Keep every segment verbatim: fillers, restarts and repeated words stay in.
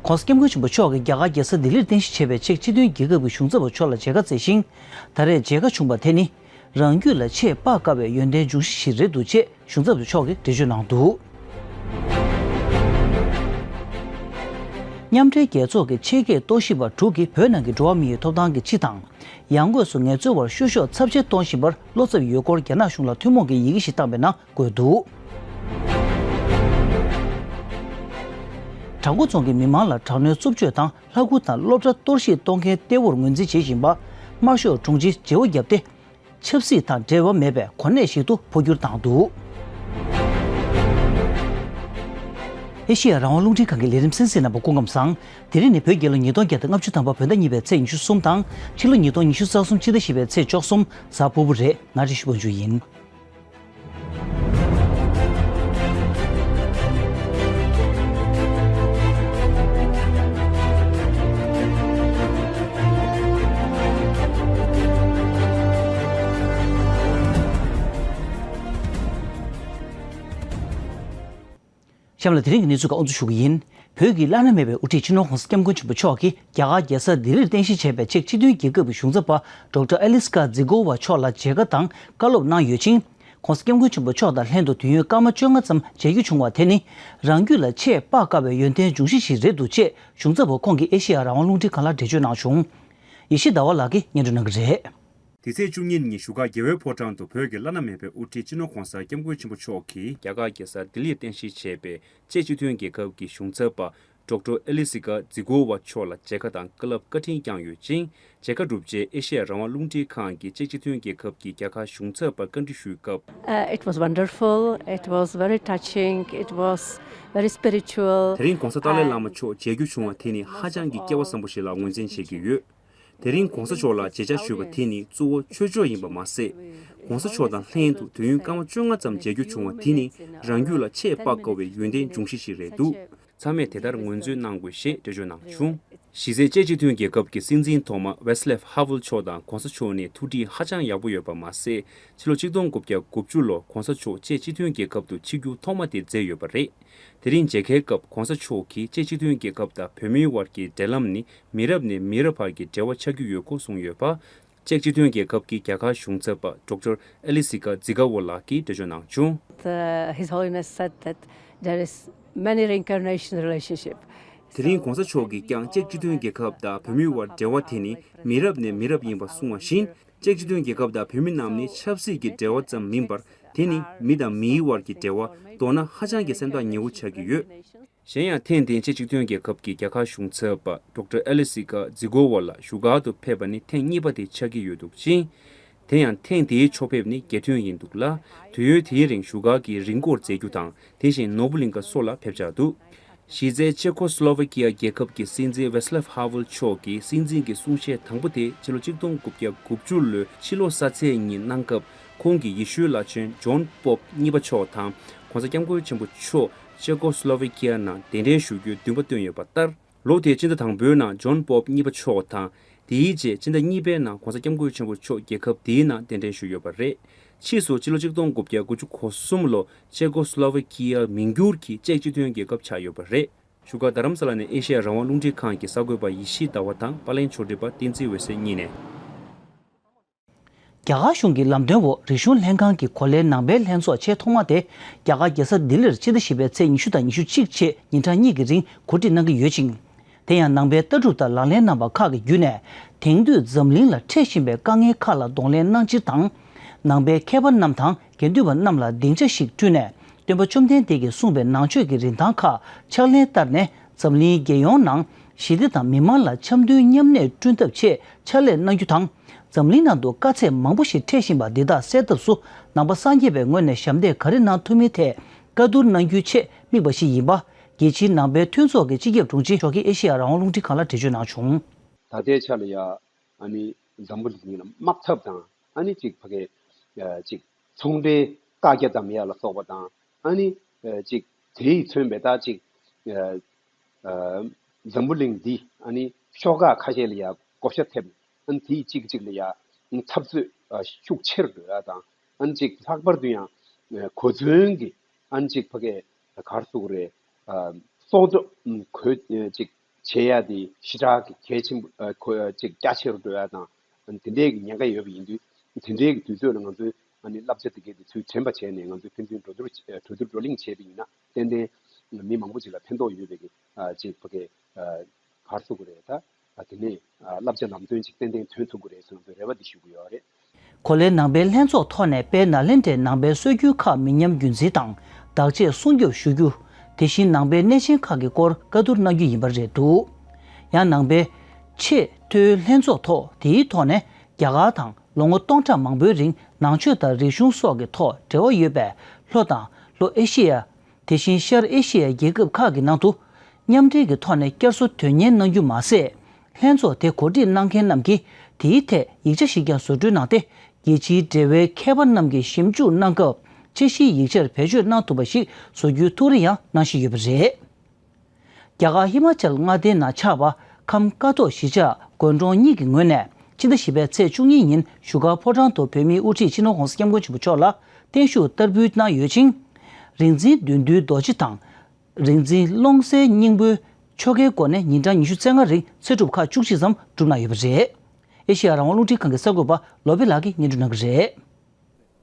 ༸གོང་ས་༸སྐྱབས་མགོན་ཆེན་པོ་མཆོག་གིས་རྒྱ་གར་རྒྱལ་ས་ལྡི་ལིར་རྟེན་གཞི་བྱས་པའི་ཅེཀ་སྤྱི་མཐུན་རྒྱལ་ཁབ་ཀྱི་གཞུང་ཚབ་པ་མཆོག་ལ་མཇལ་ཁ་བསྩལ་ཞིང་། ད་རེས་མཇལ་ཁ་བྱུང་བ་དེ་ནི། རང་རྒྱུད་ལ་ཆེས་དཔག་དཀའ་བའི་ཡོན་ཏན་འབྱུང་གཞི་ཞིག་རེད་འདུག་ཅེས་གཞུང་ཚབ་པ་མཆོག་གིས་འགྲེལ་བརྗོད་གནང་འདུག། མཉམ་འབྲེལ་རྒྱལ་ཚོགས་ཀྱི་ཆེད་མཁས་རྟོག་ཞིབ་པ་དྲུག་གིས་བོད་ནང་གི་འགྲོ་བ་མིའི་ཐོབ་ཐང་གི་སྤྱི་དང་། ཡང་སྒོས་སུ་ངལ་རྩོལ་བར་བཤུ་གཞོག་ཚབས་ཆེ་གཏོང་བཞིན་པར་བློ་འཚབ་ཡོད་སྐོར་རྒྱ་ནག་གཞུང་ལ་ཐུན་མོང་གི་ཡི་གེ་ཞིག་བཏང་པའི་ནང་འཁོད་འདུག། བྲག་འགོ་རྫོང་གི་མི་མང་ལ་དྲག་གནོན་རྩུབ་སྤྱོད་དང་ལྷ་སྐུ་དང་སློབ་གྲྭ་གཏོར་བཤིག་གཏོང་མཁན་གཏེ་བོར་ངོས་འཛིན་བྱེད་བཞིན་པ། དམར་ཤོག་དྲུང་ཆེ་བརྗེ་པོ་བརྒྱབ་སྟེ། ཆབ་སྲིད་དང་འབྲེལ་བ་མེད་པའི་གོ་གནས་ཤིག་ཏུ་འཕོ་འགྱུར་བཏང་འདུག། ཨེ་ཤེ་ཡ་རང་དབང་རླུང་འཕྲིན་ཁང་གི་ལས་རིམ་གསན་གཟིགས་གནང་བ་སྐུ་ཁམས་བཟང་། དེ་རིང་ནི་བོད་རྒྱལ་ལོ་ཉིས་སྟོང་བརྒྱ་དང་ལྔ་བཅུ་ཐམ་པ་བོད་ཟླ་གཉིས་པའི་ཚེས་ཉི་ཤུ་གསུམ་དང་། ཕྱི་ལོ་ཉིས་སྟོང་ཉི་ཤུ་རྩ་གསུམ་ཕྱི་ཟླ་བཞི་པའི་ཚེས་བཅུ་གསུམ་གཟའ་ཕུར་བུ་རེད། ང་བཀྲ་ཤིས་དབང་ཕྱུག་ཡིན། གཤམ་ལ་དེ་རིང་གི་གནས་ཚུལ་ཁག་དབུ་འཛུགས་ཞུ་གི་ཡིན། བོད་ཀྱི་བླ་ན་མེད་པའི་དབུ་ཁྲིད་སྤྱི་ནོར་༸གོང་ས་༸སྐྱབས་མགོན་ཆེན་པོ་མཆོག་གིས་རྒྱ་གར་རྒྱལ་ས་ལྡི་ལིར་རྟེན་གཞི་བྱས་པའི་ཅེཀ་སྤྱི་མཐུན་རྒྱལ་ཁབ་ཀྱི་གཞུང་ཚབ་པ་ཌོག་ཊར་ཨེ་ལི་སི་ཀ་ཛི་གོ་ཝ་མཆོག་ལ་མཇལ་ཁ་དང་བཀའ་སློབ་གནང་ཡོད་ཅིང་། ༸གོང་ས་༸སྐྱབས་མགོན་ཆེན་པོ་མཆོག་དང་ལྷན་དུ་དུས་ཡུན་སྐར་མ་བཅོ་ལྔ་ཙམ་མཇལ་རྒྱུ་བྱུང་བ་དེ་ནི། རང་རྒྱུད་ལ་ཆེས་དཔག་དཀའ་བའི་ཡོན་ཏན་འབྱུང་གཞི་ཞིག་རེད་འདུག་ཅེས་གཞུང་ཚབ་པ་ཁོང་གིས་ཨེ་ཤེ་ཡ་རང་དབང་རླུང་འཕྲིན་ཁང་ལ་འགྲེལ་བརྗོད་གནང་བྱུང་། ཡེ་ཤེས་ཟླ་བ་ལགས་ཀྱིས་སྙན་སྒྲོན་གནང་གི་རེད། འདི་ཚེས་བཅུ་གཉིས་ཉིན་བཞུགས་སྒར་རྒྱལ་བའི་ཕོ་བྲང་དུ་བོད་ཀྱི་བླ་ན་མེད་པའི་དབུ་ཁྲིད་སྤྱི་ནོར་༸གོང་ས་༸སྐྱབས་མགོན་ཆེན་པོ་མཆོག་གིས་རྒྱ་གར་རྒྱལ་ས་ལྡི་ལིར་རྟེན་གཞི་བྱས་པའི་ཅེཀ་སྤྱི་མཐུན་རྒྱལ་ཁབ་ཀྱི་གཞུང་ཚབ་པ་ཌོག་ཊར་ཨེ་ལི་སི་ཀ་ཛི་གོ་ཝ་མཆོག་ལ་མཇལ་ཁ་དང་བཀའ་སློབ་བཀའ་དྲིན་བསྐྱངས་ཡོད་ཅིང་། མཇལ་ཁ་གྲུབ་རྗེས་ཨེ་ཤེ་ཡ་རང་དབང་རླུང་འཕྲིན་ཁང་གིས་ཅེཀ་སྤྱི་མཐུན་རྒྱལ་ཁབ་ཀྱི་རྒྱལ་ཁ་གཞུང་ཚབ་པར་བཀའ་འདྲི་ཞུས་སྐབས། Uh, it was wonderful. It was very touching. It was very spiritual. དེ་རིང་༸གོང་ས་ཏཱ་ལའི་བླ་མ་མཆོག་མཇལ་རྒྱུ་བྱུང་བ་དེ་ནི་ཧ་ཅང་གི་སྐལ་བ་བཟང་པོ་ཞིག་ལ་ངོས་འཛིན་བྱེད་ཀྱི་ཡོད། དེ་རིང་༸གོང་ས་མཆོག་ལ་མཇལ་བཅར་ཞུས་པ་དེ་ནི་གཙོ་བོ་ཆོས་ཕྱོགས་ཡིན་པ་མ་ཟད། ༸གོང་ས་མཆོག་དང་ལྷན་དུ་དུས་ཡུན་སྐར་མ་བཅོ་ལྔ་ཙམ་མཇལ་རྒྱུ་བྱུང་བ་དེ་ནི་རང་རྒྱུད་ལ་ཆེས་དཔག་དཀའ་བའི་ཡོན་ཏན་འབྱུང་གཞི་ཞིག་རེད་འདུག། ཚང་མས་དེ་ལྟར་ངོས་འཛིན་གནང་དགོས་ཞེས་འགྲེལ་བརྗོད་གནང་བྱུང་། གཞི་རྩའི་ཅེཀ་སྤྱི་མཐུན་རྒྱལ་ཁབ་ཀྱི་སྲིད་འཛིན་ཐོག་མ་ཝེ་སི་ལེབ་ཧ་ཝེལ་མཆོག་དང་༸གོང་ས་མཆོག་ནི་ཐུགས་འདྲིས་ཧ་ཅང་ཡག་པོ་ཡོད་པ་མ་ཟད། ཕྱི་ལོ་ཆིག་སྟོང་དགུ་བརྒྱ་དགུ་བཅུ་ལོ་༸གོང་ས་མཆོག་ཅེཀ་སྤྱི་མཐུན་རྒྱལ་ཁབ་ཏུ་ཆིབས་བསྒྱུར་ཐོག་མ་དེ་མཛད་ཡོད་པ་རེད། དེ་རིང་མཇལ་ཁའི་སྐབས་༸གོང་ས་མཆོག་གིས་ཅེཀ་སྤྱི་མཐུན་རྒྱལ་ཁབ་དང་བོད་མིའི་དབར་གྱི་འབྲེལ་ལམ་ནི་མི་རབས་ནས་མི་རབས་བར་གྱི་འབྲེལ་བ་ཆགས་ཀྱི་ཡོད་སྐོར་གསུངས་ཡོད་པ། ཅེཀ་སྤྱི་མཐུན་རྒྱལ་ཁབ་ཀྱི་རྒྱལ་ཁ་གཞུང་ཚབ་པ་ཌོག་ཊར་ཨེ་ལི་སི་ཀ་ཛི་ག་ཝོ་ལགས་ཀྱིས་འགྲེལ་བརྗོད་གནང་བྱུང་། The, His Holiness said that there is many reincarnation relationship. དེ་རིང་༸གོང་ས་མཆོག་གིས་ཀྱང་ཅེཀ་སྤྱི་མཐུན་རྒྱལ་ཁབ་དང་བོད་མིའི་དབར་འབྲེལ་བ་དེ་ནི་མི་རབས་ནས་མི་རབས་ཡིན་པ་གསུངས་པ་བཞིན། ཅེཀ་སྤྱི་མཐུན་རྒྱལ་ཁབ་དང་བོད་མི་རྣམས་ནི་ཆབ་སྲིད་ཀྱི་འབྲེལ་བ་ཙམ་མིན་པར། དེ་ནི་མི་དང་མིའི་དབར་གྱི་འབྲེལ་བ་མདོར་ན་ཧ་ཅང་གི་སེམས་ཐག་ཉེ་བོ་ཆགས་ཀྱི་ཡོད། གཞན་ཡང་ཐེངས་འདིའི་ཅེཀ་སྤྱི་མཐུན་རྒྱལ་ཁབ་ཀྱི་རྒྱལ་ཁ་གཞུང་ཚབ་པ་ཌོག་ཊར་ཨེ་ལི་སི་ཀ་ཛི་གོ་ཝ་ལགས་བཞུགས་སྒར་དུ་ཕེབས་པ་ནི་ཐེངས་གཉིས་པ་དེ་ཆགས་ཀྱི་ཡོད་འདུག་ཅིང་། དེ་ཡང་ཐེངས་འདིའི་ཕྱོགས་ཕེབས་ནི་རྒྱས་ཐོན་ཡིན་འདུག་ལ། དུས་ཡུན་དེའི་རིང་བཞུགས་སྒར་གྱི་རི་སྐོར་མཛད་རྒྱུ་དང་། དེ་བཞིན་ནོར་བུ་གླིང་ག་སོགས་ལ་ཕེབས་འཆར་འདུག། གཞི་རྩའི་ཅེ་ཁོ་སི་ལོ་ཝེ་ཀི་ཡ་རྒྱལ་ཁབ་ཀྱི་སྲིད་འཛིན་ཝེ་སི་ལེབ་ཧ་ཝེལ་མཆོག་གིས་སྲིད་འཛིན་གྱི་གསུང་བཤད་དང་པོ་དེ་ཕྱི་ལོ་ཆིག་སྟོང་དགུ་བརྒྱ་དགུ་བཅུ་ལོའི་ཕྱི་ལོ་གསར་ཚེས་ཉིན་གནང་སྐབས། ཁོང་གིས་ཡེ་ཤུའི་བླ་ཆེན་ཇོན་པོབ་གཉིས་པ་མཆོག་དང་༸གོང་ས་༸སྐྱབས་མགོན་ཆེན་པོ་མཆོག་ཅེ་ཁོ་སི་ལོ་ཝེ་ཀི་ཡ་ནང་གདན་འདྲེན་ཞུ་རྒྱུའི་འདུན་པ་བཏོན་ཡོད་པ་ལྟར། ལོ་དེའི་སྤྱི་ཟླ་དང་པོའི་ནང་ཇོན་པོབ་གཉིས་པ་མཆོག་དང་། དེའི་རྗེས་སྤྱི་ཟླ་གཉིས་པའི་ནང་༸གོང་ས་༸སྐྱབས་མགོན་ཆེན་པོ་མཆོག་རྒྱལ་ཁབ་དེའི་ནང་གདན་འདྲེན་ཞུས་ཡོད་པ་རེད། ཕྱིས་སུ་ཕྱི་ལོ་ཆིག་སྟོང་དགུ་བརྒྱ་དགུ་བཅུ་གོ་གསུམ་ལོ་ཅེ་ཁོ་སི་ལོ་ཝེ་ཀི་ཡ་མིང་འགྱུར་གྱིས་ཅེཀ་སྤྱི་མཐུན་རྒྱལ་ཁབ་ཆགས་ཡོད་པ་རེད། བཞུགས་སྒར་རྡ་རམ་ས་ལ་ནས་ཨེ་ཤེ་ཡ་རང་དབང་རླུང་འཕྲིན་ཁང་གི་གསར་འགོད་པ་ཡེ་ཤེས་ཟླ་བ་དང་པར་ལེན་ཕྱོགས་སྒྲིག་པ་བསྟན་འཛིན་འོད་ཟེར་གཉིས་ནས། རྒྱ་གར་གཞུང་གི་ལམ་སྟོན་འོག་རིག་གཞུང་ལྷན་ཁང་གི་གོ་ལའི་ནང་པའི་ལྷན་ཚོགས་ཆེས་ཐོག་མ་དེ་རྒྱ་གར་རྒྱལ་ས་ལྡི་ལིར་ཕྱི་ཟླ་བཞི་པའི་ཚེས་ཉི་ཤུ་དང་ཉི་ཤུ་གཅིག་བཅས་ཉིན་གྲངས་གཉིས་ཀྱི་རིང་གོ་སྒྲིག་གནང་གི་ཡོད་ཅིང་། དེ་ཡང་ནང་པའི་ལྟ་གྲུབ་དང་ལག་ལེན་རྣམ་པ་ཁག་གི་བརྒྱུད་ནས་དེང་དུས་འཛམ་གླིང་ལ་འཕྲད་བཞིན་པའི་དཀའ་ངལ་ཁག་ལ་གདོང་ལེན་གནང་ཕྱིར་དང་། ནང་པའི་མཁས་པ་རྣམས་དང་དགེ་འདུན་པ་རྣམས་ལ་སྡིངས་ཆ་ཞིག་བསྐྲུན་ནས་སྟོན་པ་བཅོམ་ལྡན་འདས་ཀྱིས་གསུངས་པའི་ནང་ཆོས་ཀྱི་རིན་ཐང་ཁག་ཕྱག་ལེན་བསྟར་ནས། འཛམ་གླིང་རྒྱལ་ཡོངས་ནང་ཞི་བདེ་དང་མི་མང་ལ་འཆམ་མཐུན་མཉམ་གནས་བསྐྲུན་ཐབས་ཆེད་ཕྱག་ལས་གནང་རྒྱུ་དང་། འཛམ་གླིང་ནང་དུ་དཀའ་ཚེགས་མང་པོ་ཞིག་འཕྲད་བཞིན་པ་འདི་དག་སེལ་ཐབས་སུ་ནང་པ་སངས་རྒྱས་པའི་ངོས་ནས་ཞབས་འདེགས་ག་རེ་གནང་ཐུབ་མིན་ཐད་བཀའ་བསྡུར་གནང་རྒྱུའི་ཆེད་དམིགས་པ་ཞིག་ཡིན་པ། རྒྱལ་སྤྱིའི་ནང་པའི་མཐུན་ཚོགས་ཀྱི་སྤྱི་ཁྱབ་དྲུང་ཆེ་མཆོག་གིས་ཨེ་ཤེ་ཡ་རང་དབང་རླུང་འཕྲིན་ཁང་ལ་འགྲེལ་བརྗོད་གནང་བྱུང་། ད་ལྟའི་ཆ་ལ་ཡ་ཨ་ནི་འཛམ་བུ་གླིང་ལ་དམག་འཐབ་དང་ཨ་ནི་ཅིག་ཕ་གི་ཅིག་ཚོང་འབྲེལ་བཀག་རྒྱ་བསྡམ་ཡ་ལ་སོགས་པ་དང་ཨ་ནི་ཅིག་དེས་མཚོན་པའི་ད་ཅིག་ཨ་འཛམ་བུ་གླིང་འདི་ཨ་ནི་ཤོག་ཁག་ཁ་ཤས་ལ་ཡ་བགོ་བཤའ་ཐེབས། ཨ་ནི་དེའི་གཅིག་གཅིག་ལ་ཡ་འཐབ་རྩོད་ཤུགས་ཆེར་འགྲོ་ཡ་དང་། ཨ་ནི་ཅིག་ལྷག་པར་དུ་ཡང་གོ་མཚོན་གྱི་ཨ་ནི་ཅིག་ཕ་གི་ག་རེ་ཟེར་དགོས་རེད། སྲོག་ཐོག་གོད་ཅིག་ བྱེད་ཡ་དེ་ཞེ་དྲག་གི་གལ་ཆེན་པོ་ཨ་ཁོ་ཅིག་རྒྱ་ཆེ་རུ་འགྲོ་ཡ་དང་། དེ་འདྲའི་གི་ཉེན་ཁ་ཡོད་པ་ཡིན་དུས། དེ་འདྲའི་གི་དུས་ཚོད་ལ་ང་ཚོས་ཨ་ནི་བསླབ་བྱ་དེ་གའི་དེ་ཚུལ་དྲན་པ་བྱས་ནས། ང་ཚོས་ཕན་ཚུན་གྲོས་བསྡུར་གྲོས་བསྡུར་བགྲོ་གླེང་བྱས་པ་ཡིན་ན། ཏན་ཏན་མི་མང་པོ་ཅིག་ལ་ཕན་ཐོགས་ཡོད་པའི་གི་ཨ་ཅིག་ཕ་གི་ཨ་ག་རེ་ཟེར་དགོས་རེད། ད་ཨ་དེ་ནས་ཨ་བསླབ་བྱ་ལམ་སྟོན་ཅིག་ཏན་ཏན་ཐོན་ཐུབ་ཀྱི་རེད་ཟེར་ང་ཚོས་རེ་བ་འདི་ཞུ་གི་ཡོད་རེད། གོ་ལའི་ནང་པའི་ལྷན་ཚོགས་ཐོག་ནས་དཔལ་ནཱ་ལེནྡྲའི་ནང་པའི་སྲོལ་རྒྱུན་ཁག་མི་ཉམས་རྒྱུན་འཛིན་དང་བདག་གཅེས་སྲུང་སྐྱོབ་ཞུ་རྒྱུ། དེ་བཞིན་ནང་པའི་གནས་ཆེན་ཁག་གི་སྐོར་བཀའ་བསྡུར་གནང་རྒྱུ་ཡིན་པ་རེད་འདུག་ཡང་ནང་པའི་ཆེས་མཐོའི་ལྷན་ཚོགས་ཐོག་དེའི་ཐོག་ནས་རྒྱ་གར་དང་ལོ་ངོ་སྟོང་ཕྲག་མང་པོའི་རིང་ནང་ཆོས་དང་རིག་གཞུང་སོགས་ཀྱི་ཐོག་འབྲེལ་བ་ཡོད་པའི་ལྷོ་དང་ལྷོ་ཨེ་ཤེ་ཡ། དེ་བཞིན་ཤར་ཨེ་ཤེ་ཡའི་རྒྱལ་ཁབ་ཁག་གི་ནང་དུ་མཉམ་འབྲེལ་གྱི་ཐོག་ནས་བསྐྱར་གསོ་དོན་གཉེར་གནང་རྒྱུ་མ་ཟད། ལྷན་ཚོགས་དེ་གོ་སྒྲིག་གནང་མཁན་རྣམས་ཀྱིས་དེའི་ཐད་ཡིག་ཆ་ཞིག་ཀྱང་བཟོ་སྐྲུན་གནང་སྟེ། རྒྱལ་སྤྱིའི་འབྲེལ་བའི་མཁས་པ་རྣམས་ཀྱིས་ཞིབ་འཇུག་གནང་སྐབས་དཔྱད་གཞིའི་ཡིག་ཆར་བེད་སྤྱོད་གནང་ཐུབ་པ་ཞིག་བཟོ་རྒྱུའི་ཐུགས་རེ་ཡང་གནང་བཞིན་ཡོད་པ་རེད། རྒྱ་གར་ཧི་མ་ཅལ་མངའ་སྡེའི་ནང་ཆགས་པ་ཁམས་ཀ་ཐོག་གཞིས་ཆགས་དགོན་གྲོང་གཉིས་ཀྱི་ངོས་ནས་ཕྱི་ཟླ་བཞི་པའི་ཚེས་བཅུ་གཉིས་ཉིན་བཞུགས་སྒར་ཕོ་བྲང་དུ་བོད་མིའི་དབུ་ཁྲིད་སྤྱི་ནོར་༸གོང་ས་༸སྐྱབས་མགོན་ཆེན་པོ་མཆོག་ལ་བརྟན་བཞུགས་བསྟར་འབུལ་གནང་ཡོད་ཅིང་། རིག་འཛིན་བདུད་འདུལ་རྡོ་རྗེ་དང་། རིག་འཛིན་ཀློང་གསལ་སྙིང་པོའི་ཆོ་གའི་སྒོ་ནས་ཉིན་གྲངས་ཉི་ཤུ་རྩ་ལྔ་རིང་ཚེ་སྒྲུབ་ཁག་བཅུ་གཅིག་ཙམ་བསྒྲུབས་གནང་ཡོད་པ་རེད། ཨེ་ཤེ་ཡ་རང་དབང་རླུང་འཕྲིན་ཁང་གི་གསར་འགོད་པ་བློ་བྷེ་ལགས་ཀྱིས་སྙན་སྒྲོན་གནང་གི་རེད།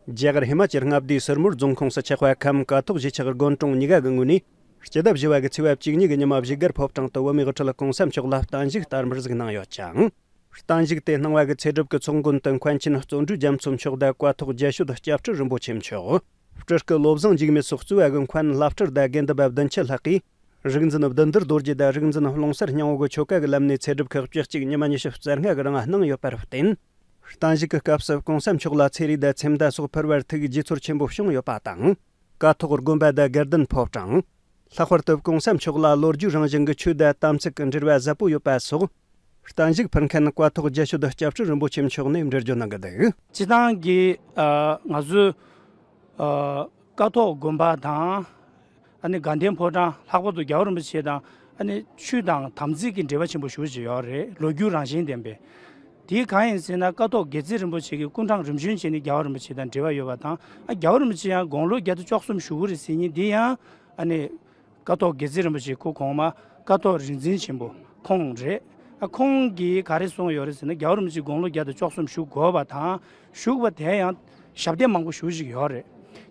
རྒྱ་གར་ཧི་མ་ཅལ་མངའ་སྡེའི་སིར་མོར་རྫོང་ཁོངས་སུ་ཆགས་པའི་ཁམས་ཀ་ཐོག་གཞིས་ཆགས་དགོན་གྲོང་གཉིས་ཀ་གི་ངོས་ནས། སྤྱི་ཟླ་བཞི་པ་གི་ཚེས་པ་བཅུ་གཉིས་ཀྱི་ཉི་མ་བཞུགས་སྒར་ཕོ་བྲང་དུ་བོད་མིའི་དབུ་ཁྲིད་༸གོང་ས་མཆོག་ལ་བརྟན་བཞུགས་བསྟར་འབུལ་ཞིག་གནང་ཡོད་ཅིང་། བརྟན་བཞུགས་དེ་གནང་བ་གི་ཚེ་སྒྲུབ་ཀྱི་ཚོགས་མགོན་དུ་མཁན་ཆེན་བརྩོན་འགྲུས་རྒྱ་མཚོ་མཆོག་དང་ཀ་ཐོག་རྒྱལ་ཤོད་སྐྱབས་ཁྲི་རིན་པོ་ཆེ་མཆོག་སྤྲུལ་སྐུ་བློ་བཟང་འཇིགས་མེད་སོགས་གཙོས་པ་གི་མཁན་བླ་སྤྲུལ་དང་དགེ་འདུན་པ་བདུན་ཅུ་ལྷག་གིས། རིག་འཛིན་བདུད་འདུལ་རྡོ་རྗེ་དང་རིག་འཛིན་ཀློང་གསལ་སྙིང་པོ་གི་ཆོ་ག་གི་ལམ་ནས་ཚེ་སྒྲུབ་ཁག་བཅུ་གཅིག་ཉི་མ་ཉི་ཤུ་རྩ་ལྔ་གི་རིང་གནང་ཡོད་པར་བརྟེན། བརྟན་བཞུགས་ཀྱི་སྐབས་སུ་༸གོང་ས་མཆོག་ལ་ཚེ་རིལ་དང་ཚེམས་དང་སོགས་ཕུལ་བར་ཐུགས་དགྱེས་ཚོར་ཆེན་པོ་བྱུང་ཡོད་པ་དང་། ཀ་ཐོག་དགོན་པ་དང་དགེ་ལྡན་ཕོ་བྲང་། ལྷག་པར་དུ་༸གོང་ས་མཆོག་ལ་ལོ་རྒྱུས་རང་བཞིན་གྱི་ཆོས་དང་དམ་ཚིག་གི་འབྲེལ་བ་ཟབ་པོ་ཡོད་པ་སོགས། བརྟན་བཞུགས་ཕུལ་མཁན་ཀ་ཐོག་རྒྱལ་ཤོད་སྐྱབས་ཁྲི་རིན་པོ་ཆེ་མཆོག་ནས་འགྲེལ་བརྗོད་གནང་གི་འདུག་སྤྱི་བཏང་གི་ཨ་ང་ཚོའི་ཨ་ཀ་ཐོག་དགོན་པ་དང་། ཨ་ནི་དགའ་ལྡན་ཕོ་བྲང་། ལྷག་པར་དུ་རྒྱལ་བ་རིན་པོ་ཆེ་དང་ཨ་ནི་ཆོས་དང་དམ་ཚིག་གི་འབྲེལ་བ་ཆེན་པོ་ཞེ་པོ་ཅིག་ཡོད་རེད། ལོ་རྒྱུས་རང་བཞིན་ལྡན་པའི། དེ་གང་ཡིན་ཟེར་ན། ཀ་ཐོག་དགེ་ཚེ་རིན་པོ་ཆེ་གི་སྐུ་འཕྲེང་རིམ་བྱོན་བྱས་ནས་རྒྱལ་བ་རིན་པོ་ཆེ་དང་འབྲེལ་བ་ཡོད་པ་དང་། ཨ་རྒྱལ་བ་རིན་པོ་ཆེ་ཡང་དགུང་ལོ་བརྒྱ་དང་བཅུ་གསུམ་བཞུགས་ཀྱི་རེད་ཟེར་མཁན་དེ་ཡང་ཨ་ནི། ཀ་ཐོག་དགེ་ཚེ་རིན་པོ་ཆེ་སྐུ་གོང་མ་ཀ་ཐོག་རིག་འཛིན་ཆེན་པོ་ཁོང་རེད། ཨ་ཁོང་གིས་ག་རེ་གསུངས་ཡོད་རེད་ཟེར་ན། རྒྱལ་བ་རིན་པོ་ཆེ་དགུང་ལོ་བརྒྱ་དང་བཅུ་གསུམ་བཞུགས་དགོས་པ་དང་། བཞུགས་པ་དེ་ཡང་ཞབས་བརྟན་མང་པོ་ཞེ་པོ་ཅིག་ཡོད་རེད།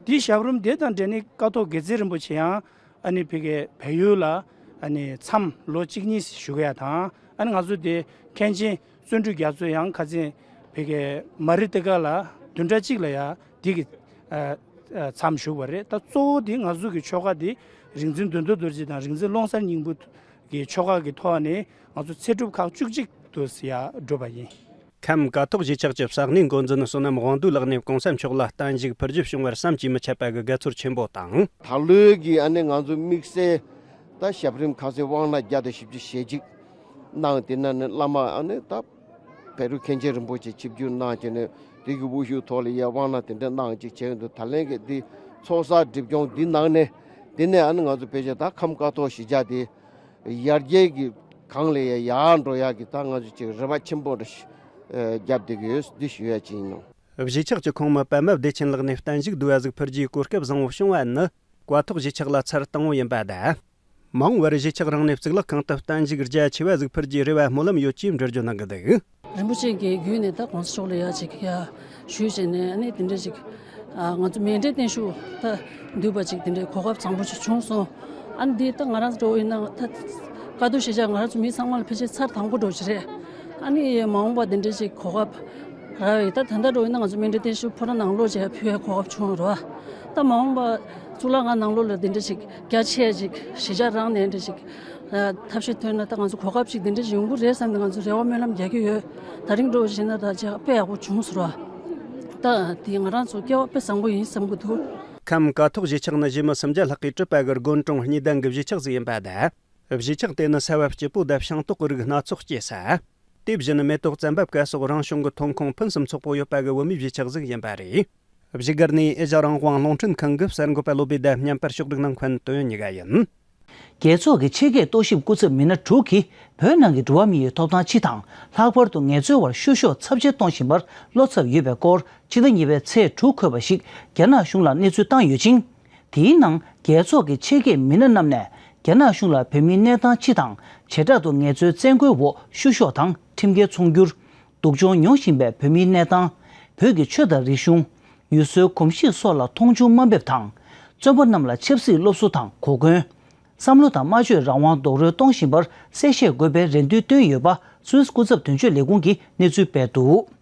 དེའི་ཞབས་རིམ་དེ་དང་འབྲེལ་ནས་ཀ་ཐོག་དགེ་ཚེ་རིན་པོ་ཆེ་ཡང་ཨ་ནི་ཕ་གིའི་བལ་ཡུལ་ལ་ཨ་ནི་མཚམས་ལོ་གཅིག་གཉིས་བཞུགས་ཡ་དང་། ཨ་ནི་ང་ཚོ་དེ་མཁན་ཆེན་བརྩོན་འགྲུས་རྒྱ་མཚོ་ཡང་ཁ་སང་ཕ་གིའི་མ་རི་ཏི་ཀ་ལ་བདུན་ཕྲག་གཅིག་ལ་ཡ་དེ་གི་ཨ་ཨ་མཚམས་བཞུགས་པ་རེད། ད་གཙོ་བོ་དེ་ང་ཚོ་གི་ཆོ་ག་དེ་རིག་འཛིན་བདུད་འདུལ་རྡོ་རྗེ་དང་རིག་འཛིན་ཀློང་གསལ་སྙིང་པོ་གི་ཆོ་ག་གི་ཐོག་ནས་ང་ཚོ་ཚེ་སྒྲུབ་ཁག་བཅུ་གཅིག་དུ་ཡ་བསྒྲུབས་པ་ཡིན། ཁམས་ཀ་ཐོག་གཞིས་ཆགས་ཀྱི་ས་གནས་འགོ་འཛིན་བསོད་ནམས་དབང་འདུས་ལགས་ནས་༸གོང་ས་མཆོག་ལ་བརྟན་བཞུགས་ཕུལ་རྒྱུ་བྱུང་བར་བསམ་གྱིས་མི་ཁྱབ་པ་གི་དགའ་ཚོར་ཆེན་པོ་དང་། ད་ལོའི་གི་ཨ་ནི་ང་ཚོ་དམིགས་བསལ་ད་ཞབས་རིམ་ཁ་སང་དབང་ནག་བརྒྱ་དང་བཞི་བཅུ་ཞེ་གཅིག་གནང་། དེ་ནང་ནས་བླ་མ་ཨ་ནི་ད་བཻ་རོ་མཁན་ཆེན་རིན་པོ་ཆེ་ཆིབས་བསྒྱུར་གནང་བྱས་ནས་དེ་གི་དབུ་བཞུགས་ཐོག་ལ་ཡ་དབང་ནག་དེ་འདྲ་གནང་ཅིག་བྱས་འདུག་ད་ལན་གི་འདི་ཚོགས་བསགས་སྒྲིབ་སྦྱོང་འདི་གནང་ནས། དེ་ནས་ཨ་ནི་ང་ཚོ་ཕལ་ཆེར་ད་ཁམས་ཀ་ཐོག་གཞིས་ཆགས་དེ་ཡར་རྒྱས་ཀྱི་སྒང་ལ་ཡ་ཡར་འགྲོ་ཡག་གི་ད་ང་ཚོ་ཅིག་རེ་བ་ཆེན་པོ་འདྲ་ཞིག་ཨ་བརྒྱབ་བསྡད་ཀྱི་ཡོད། འདི་ཞུ་ཡ་ཅིག་ཡིན་ནོ། གཞིས་ཆགས་ཀྱི་ཁོངས་མི་པདྨ་བདེ་ཆེན་ལགས་ནས་བརྟན་བཞུགས་བསྡུ་བ་ཟིག་ཕུལ་རྒྱུའི་གོ་སྐབས་བཟང་བོ་བྱུང་བ་ནི་ཀ་ཐོག་གཞིས་ཆགས་ལ་ཚར་དང་པོ་ཡིན་པ་དང་། མ་འོངས་པར་གཞིས་ཆགས་རང་ནས་གཙུག་ལག་ཁང་དུ་བརྟན་བཞུགས་རྒྱ་ཆེ་བ་ཟིག་ཕུལ་རྒྱུའི་རེ་བ་སྨོན་ལམ་ཡོད་ཅེས་འགྲེལ་བརྗོད་གནང་གི་འདུག་རིན་པོ་ཆེ་གི་བརྒྱུད་ནས་ད་༸གོང་ས་མཆོག་ལ་ཡ་ཅིག་ཡ་ཞུས་བྱས་ནས། ཨ་ནི་དེ་འདྲ་ཅིག་ཨ་ང་ཚོ་མཎྜལ་བརྟན་བཞུགས་ད་འདུས་པ་ཅིག་དེ་འདྲའི་གོ་སྐབས་བཟང་པོ་ཅིག་བྱུང་སོང་། ཨ་ནི་འདི་ད་ང་རང་ཚོ་འདྲ་བོ་ཡིན་ན་ད་ཀ་ཐོག་གཞིས་ཆགས་ང་རང་ཚོ་མི་ཚང་མ་ལ་ཕལ་ཆེར་ཚར་དང་པོ་འདྲ་བོ་ཅིག་རེད། ཨ་ནི་མ་འོངས་པ་དེ་འདྲ་ཅིག་གོ་སྐབས་རག་ཡོད། ད་ད་ལྟ་འདྲ་བོ་ཡིན་ན་ང་ཚོ་མཎྜལ་བརྟན་བཞུགས་ཕོ་བྲང་ནང་ལོགས་ཅིག་ཕུལ་བའི་གོ་སྐབས་བྱུང་རོགས། ད་མ་འོངས་པ་གཙུག་ལག་ཁང་ནང་ལོགས་ལ་དེ་འདྲ་ཞིག་རྒྱ་ཆེ་ཅིག་གཞིས་ཆགས་རང་ནས་འདྲ་ཞིག་ཨ་ཐབས་ཤེས་ཐོན་ན་ད་ང་ཚོ་གོ་སྐབས་ཅིག་དེ་འདྲ་ཞིག་ཡོང་གི་རེད་བསམ་ནས་ང་ཚོ་རེ་བ་སྨོན་ལམ་རྒྱག་གི་ཡོད། ད་རིང་འདྲ་བོ་བྱས་ན་ད་ཅིག་དཔེ་ཡག་པོ་བྱུང་ཟེར་བ། ད་དེ་ང་རང་ཚོ་སྐལ་བ་དཔེ་བཟང་པོ་ཡིན་བསམ་གི་འདུག་ཁམས་ཀ་ཐོག་གཞིས་ཆགས་ནི་གཞི་མི་སུམ་བརྒྱ་ལྷག་གིས་གྲུབ་པ་གི་དགོན་གྲོང་གཉིས་ལྡན་གྱི་གཞིས་ཆགས་ཟིག་ཡིན་པ་དང་། གཞིས་ཆགས་དེ་ནི་ས་བབ་སྐྱིད་པོ་དང་ཤིང་ཏོག་གི་རིགས་སྣ་ཚོགས་སྐྱེས་ས། དེ་བཞིན་མེ་ཏོག་ཙམ་པ་སྐད་སོགས་རང་བྱུང་གི་ཐོན་ཁུངས་ཕུན་སུམ་ཚོགས་པོ་ཡོད་པ་གི་བོད་མིའི་གཞིས་ཆགས་ཟིག་ཡིན་པ་རེད། བཞུགས་སྒར་ནས་ཨེ་ཤ་རང་དབང་རླུང་འཕྲིན་ཁང་གི་གསར་འགོད་པ་བློ་བྷེ་དང་མཉམ་པར་ཕྱོགས་སྒྲིག་གནང་མཁན་དོན་ཡོད་ཉི་ག་ཡིན། རྒྱལ་ཚོགས་ཀྱི་ཆེད་མཁས་རྟོག་ཞིབ་སྐུ་ཚབ་མི་སྣ་དྲུག་གིས་བོད་ནང་གི་འགྲོ་བ་མིའི་ཐོབ་ཐང་སྤྱི་དང་། ལྷག་པར་དུ་ངལ་རྩོལ་བར་བཤུ་གཞོག་ཚབས་ཆེ་གཏོང་བཞིན་པར་བློ་འཚབ་ཡོད་པའི་སྐོར་ཕྱི་ཟླ་གཉིས་པའི་ཚེས་དྲུག་འཁོད་པ་ཞིག་རྒྱ་ནག་གཞུང་ལ་གནས་ཚུལ་བཏང་ཡོད་ཅིང་། དེའི་ནང་རྒྱལ་ཚོགས་ཀྱི་ཆེད་མཁས་མི་སྣ་རྣམས་ནས་ རྒྱ་ནག་གཞུང་ལ་བོད་མིའི་གནས་སྟངས་སྤྱི་དང་བྱེ་བྲག་ཏུ་ངལ་རྩོལ་བཙན་རྒོལ་འོག་བཤུ་གཞོག་དང་ཁྲིམས་འགལ་ཚོང་སྒྱུར། སྡུག་སྦྱོང་མྱོང་བཞིན་པའི་བོད་མིའི་གནས་སྟངས། བོད་ཀྱི་ཆོས་དང་རིག་གཞུང་། ཡུལ་སྲོལ་གོམས་གཤིས་སོགས་ལ་མཐོང་ཆུང་དམའ་འབེབས་དང་། བཙོན་པ་རྣམས་ལ་ཆབ་སྲིད་སློབ་གསོ་དང་གོ་སྐོན། བསམ་བློ་དང་སྨྲ་བརྗོད་རང་དབང་རྡོག་རོལ་གཏོང་བཞིན་པར་གསལ་བཤད་དགོས་པའི་རེ་འདུན་བཏོན་ཡོད་པ་སུད་སི་སྐུ་ཚབ་དོན་གཅོད་ལས་ཁུངས་ཀྱིས་གནས་ཚུལ་སྤེལ་འདུག་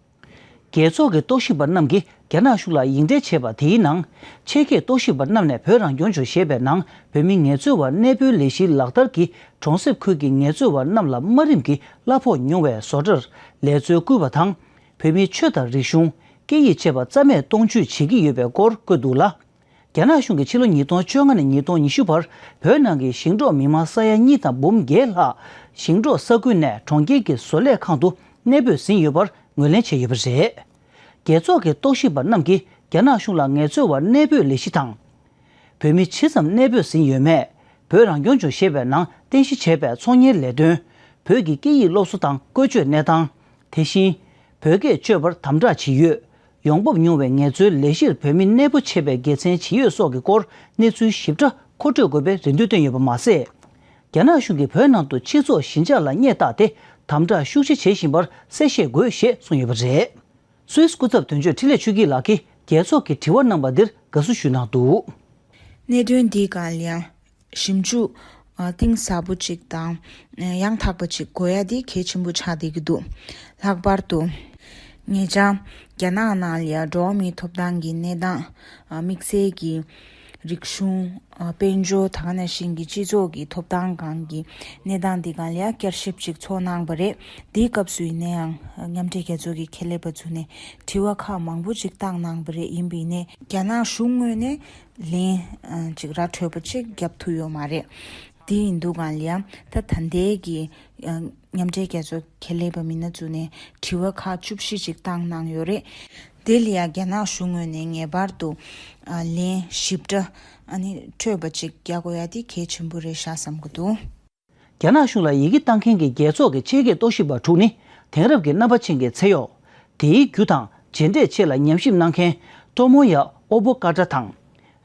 རྒྱལ་ཚོགས་ཀྱི་རྟོག་ཞིབ་པ་རྣམས་ཀྱིས་རྒྱ་ནག་གཞུང་ལ་ཡིག་འབྲེལ་བྱས་པ་དེའི་ནང་། ཆེད་མཁས་རྟོག་ཞིབ་པ་རྣམས་ནས་བོད་རང་སྐྱོང་ལྗོངས་ཞེས་པའི་ནང་བོད་མི་ངལ་རྩོལ་བ་གནས་སྤོའི་ལས་གཞིའི་ལག་བསྟར་གྱིས་གྲོང་གསེབ་ཁུལ་གྱི་ངལ་རྩོལ་བ་རྣམས་ལ་དམའ་རིམ་གྱི་གླ་ཕོགས་ཉུང་བའི་བཟོ་གྲྭར་ལས་འཚོལ་བསྐུལ་བ་དང་། བོད་མིའི་ཆོས་དང་རིག་གཞུང་། སྐད་ཡིག་བཅས་པ་རྩ་མེད་གཏོང་བཅུག་བྱེད་ཀྱི་ཡོད་པའི་སྐོར་བཀོད་འདུག་ལ། རྒྱ་ནག་གཞུང་གིས་ཕྱི་ལོ་ཉིས་སྟོང་བཅོ་ལྔ་ནས་ཉིས་སྟོང་ཉི་ཤུ་བར་བོད་ནང་གི་ཞིང་འབྲོག་མི་མང་ས་ཡ་གཉིས་དང་འབུམ་བརྒྱད་ལྷག་ཞིང་འབྲོག་ས་ཁུལ་ནས་གྲོང་ཁྱེར་གྱི་བཟོ་ལས་ཁང་དུ་གནས་སྤོས་ཟིན་ཡོད་པར་ངོས་ལེན་བྱས་ཡོད་པ་རེད། རྒྱལ་ཚོགས་ཀྱི་རྟོག་ཞིབ་པ་རྣམས་ཀྱིས་རྒྱ་ནག་གཞུང་ལ་ངལ་རྩོལ་བ་གནས་སྤོས་ལས་གཞི་དང་། བོད་མི་ཇི་ཙམ་གནས་སྤོས་ཟིན་ཡོད་མེད། བོད་རང་སྐྱོང་ལྗོངས་ཞེས་པའི་ནང་རྟེན་གཞི་བྱས་པའི་ཚོང་གཉེར་ལས་དོན། བོད་ཀྱི་སྐད་ཡིག་སློབ་གསོ་དང་བཀོལ་སྤྱོད་གནས་སྟངས། དེ་བཞིན། བོད་སྐད་སྤྱོད་པར་དམ་དྲག་ཇི་ཡོད། ཡོང་འབབ་ཉུང་བའི་ངལ་རྩོལ་ལས་གཞིར་བོད་མི་གནས་སྤོ་བྱེད་པའི་དགེ་མཚན་ཇི་ཡོད་སོགས་ཀྱི་སྐོར་གནས་ཚུལ་ཞིབ་ཕྲ་མཁོ་སྤྲོད་དགོས་པའི་རེ་འདུན་བཏོན་ཡོད་པ་མ་ཟད། རྒྱ་ནག་གཞུང་གིས་བོད་ནང་དུ་སྤྱི་ཚོགས་ཞི་འཇགས་ལ་བརྙས་བཏགས་ཏེ་དམ་དྲག་ཤུགས་ཆེ་བྱེད་བཞིན་པར་གསལ་བཤད་དགོས་ཞེས་གསུངས་ཡོད་པ་རེད། སུད་སི་སྐུ་ཚབ་དོན་གཅོད་འཕྲིན་ལས་ཆོས་སྐྱིད་ལགས་ཀྱིས་རྒྱལ་ཚོགས་ཀྱི་དྲི་བ་གནང་བ་འདིར་དགའ་བསུ་ཞུས་གནང་འདུག་གནད་དོན་འདིའི་སྒང་ལ་ཡང་ཞིབ་འཇུག་ཨ་གཏིང་ཟབ་པོ་ཅིག་དང་ཡང་དག་པ་ཅིག་དགོས་ཡ་དེ་གལ་ཆེན་པོ་ཆགས་བསྡད་ཀྱི་འདུག་ལྷག་པར་དུ་ཉེ་ཆར་རྒྱ་ནག་ནང་ལ་ཡང་འགྲོ་བ་མིའི་ཐོབ་ཐང་གི་གནས་སྟངས། ཨ་དམིགས་བསལ་གྱི་རིག་གཞུང་། ཨ་དཔལ་འབྱོར། ད་ག་ནང་བཞིན་གྱི་སྤྱི་ཚོགས་ཀྱི་ཐོབ་ཐང་སྒང་གི་གནས་སྟངས་འདི་སྒང་ལ་ཡང་བསྐྱར་ཞིབ་ཅིག་ཚོགས་གནང་བ་རེད། འདིའི་སྐབས་སུ་ཡིན་ན་ཡང་མཉམ་འབྲེལ་རྒྱལ་ཚོགས་ཀྱི་ཁྱད་ལས་པ་ཚོ་ནས་དྲི་བ་ཁག་མང་པོ་ཅིག་བཏང་གནང་བ་རེད། ཡིན་པ་ཡིན་ནའི་རྒྱ་ནག་གཞུང་ངོས་ནས་ལན་ཨ་ཅིག་ར་འཕྲོད་པ་ཅིག་བརྒྱབ་ཐུབ་ཡོད་མ་རེད། དེ་ཡིན་དུས་སྒང་ལ་ཡང་ད་ད་ལྟའི་གི་ཨ་མཉམ་འབྲེལ་རྒྱལ་ཚོགས་ཁྱད་ལས་པ་མི་སྣ་ཚོ་ནས་དྲི་བ་ཁག་བཅུ་བཞི་ཅིག་བཏང་གནང་ཡོད་རེད། དེ་ལ་ཡང་རྒྱ་ནག་གཞུང་ངོས་ནས་ངེས་པར་དུ་ཨ་ལན་ཞིབ་ཕྲ་ཨ་ནི་འཕྲོད་པ་ཅིག་རྒྱག་དགོས་ཡ་དེ་གལ་ཆེན་པོ་རེད་ཤག་བསམ་གྱི་འདུག་རྒྱ་ནག་གཞུང་ལ་ཡི་གེ་བཏང་མཁན་གྱི་རྒྱལ་ཚོགས་ཀྱི་ཆེད་མཁས་རྟོག་ཞིབ་པ་དྲུག་ནི་དེང་རབས་ཀྱི་རྣམ་པ་ཅན་གྱི་ཚེ་གཡོག་དེའི་རྒྱུ་དང་རྗེས་འབྲས་ཆེད་ལ་ཉམས་ཞིབ་གནང་མཁན་ཏོ་མོ་ཡ་ཨོ་བོ་ཀ་ཏྲ་དང་།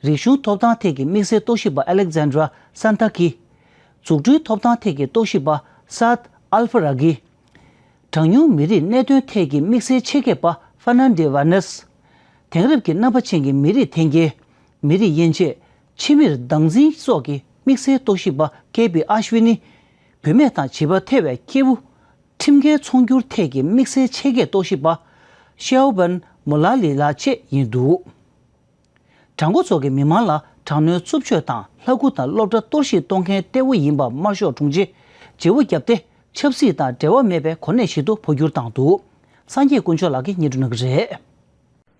རིག་གཞུང་ཐོབ་ཐང་ཐད་ཀྱི་དམིགས་བསལ་རྟོག་ཞིབ་པ་ཨ་ལེག་ཛན་དྲ་སན་ཐ་ཀི། འཛུགས་སྐྲུན་ཐོབ་ཐང་ཐད་ཀྱི་རྟོག་ཞིབ་པ་སཱད་ཨལ་ཧྥ་ར་གི། གྲངས་ཉུང་མི་རིགས་གནད་དོན་ཐད་ཀྱི་དམིགས་བསལ་ཆེད་མཁས་པ་ཧྥ་ནན་ཌེ་ཝ་ནེས། དེང་རབས་ཀྱི་རྣམ་པ་ཅན་གྱི་མི་རིགས་འཐེན་འཁྱེར། མི་རིགས་དབྱེ་འབྱེད། ཕྱི་མིར་སྡང་འཛིན་སོགས་ཀྱི་དམིགས་བསལ་རྟོག་ཞིབ་པ་ཀེ་པི་ཨ་ཤ་ཝི་ནི། བུད་མེད་དང་བྱིས་པ་ཐེ་བའི་སྐྱེས་བུ། ཁྲིམས་འགལ་ཚོང་སྒྱུར་ཐད་ཀྱི་དམིགས་བསལ་ཆེད་མཁས་རྟོག་ཞིབ་པ། ཤའོ་བན་མུ་ལ་ལི་ལགས་བཅས་ཡིན་འདུག་གྲངས་འབོར་ཚོགས་ཀྱི་མི་མང་ལ་དྲག་གནོན་རྩུབ་སྤྱོད་དང་ལྷ་སྐུ་དང་སློབ་གྲྭ་གཏོར་བཤིག་གཏོང་མཁན་གཏེ་བོ་ཡིན་པ་དམར་ཤོག་དྲུང་ཆེ་བརྗེ་བོ་བརྒྱབ་སྟེ་ཆབ་སྲིད་དང་འབྲེལ་བ་མེད་པའི་གོ་གནས་ཤིག་ཏུ་འཕོ་འགྱུར་བཏང་འདུག་སངས་རྒྱས་དཀོན་མཆོག་ལགས་ཀྱིས་སྙན་སྒྲོན་གནང་གི་རེད།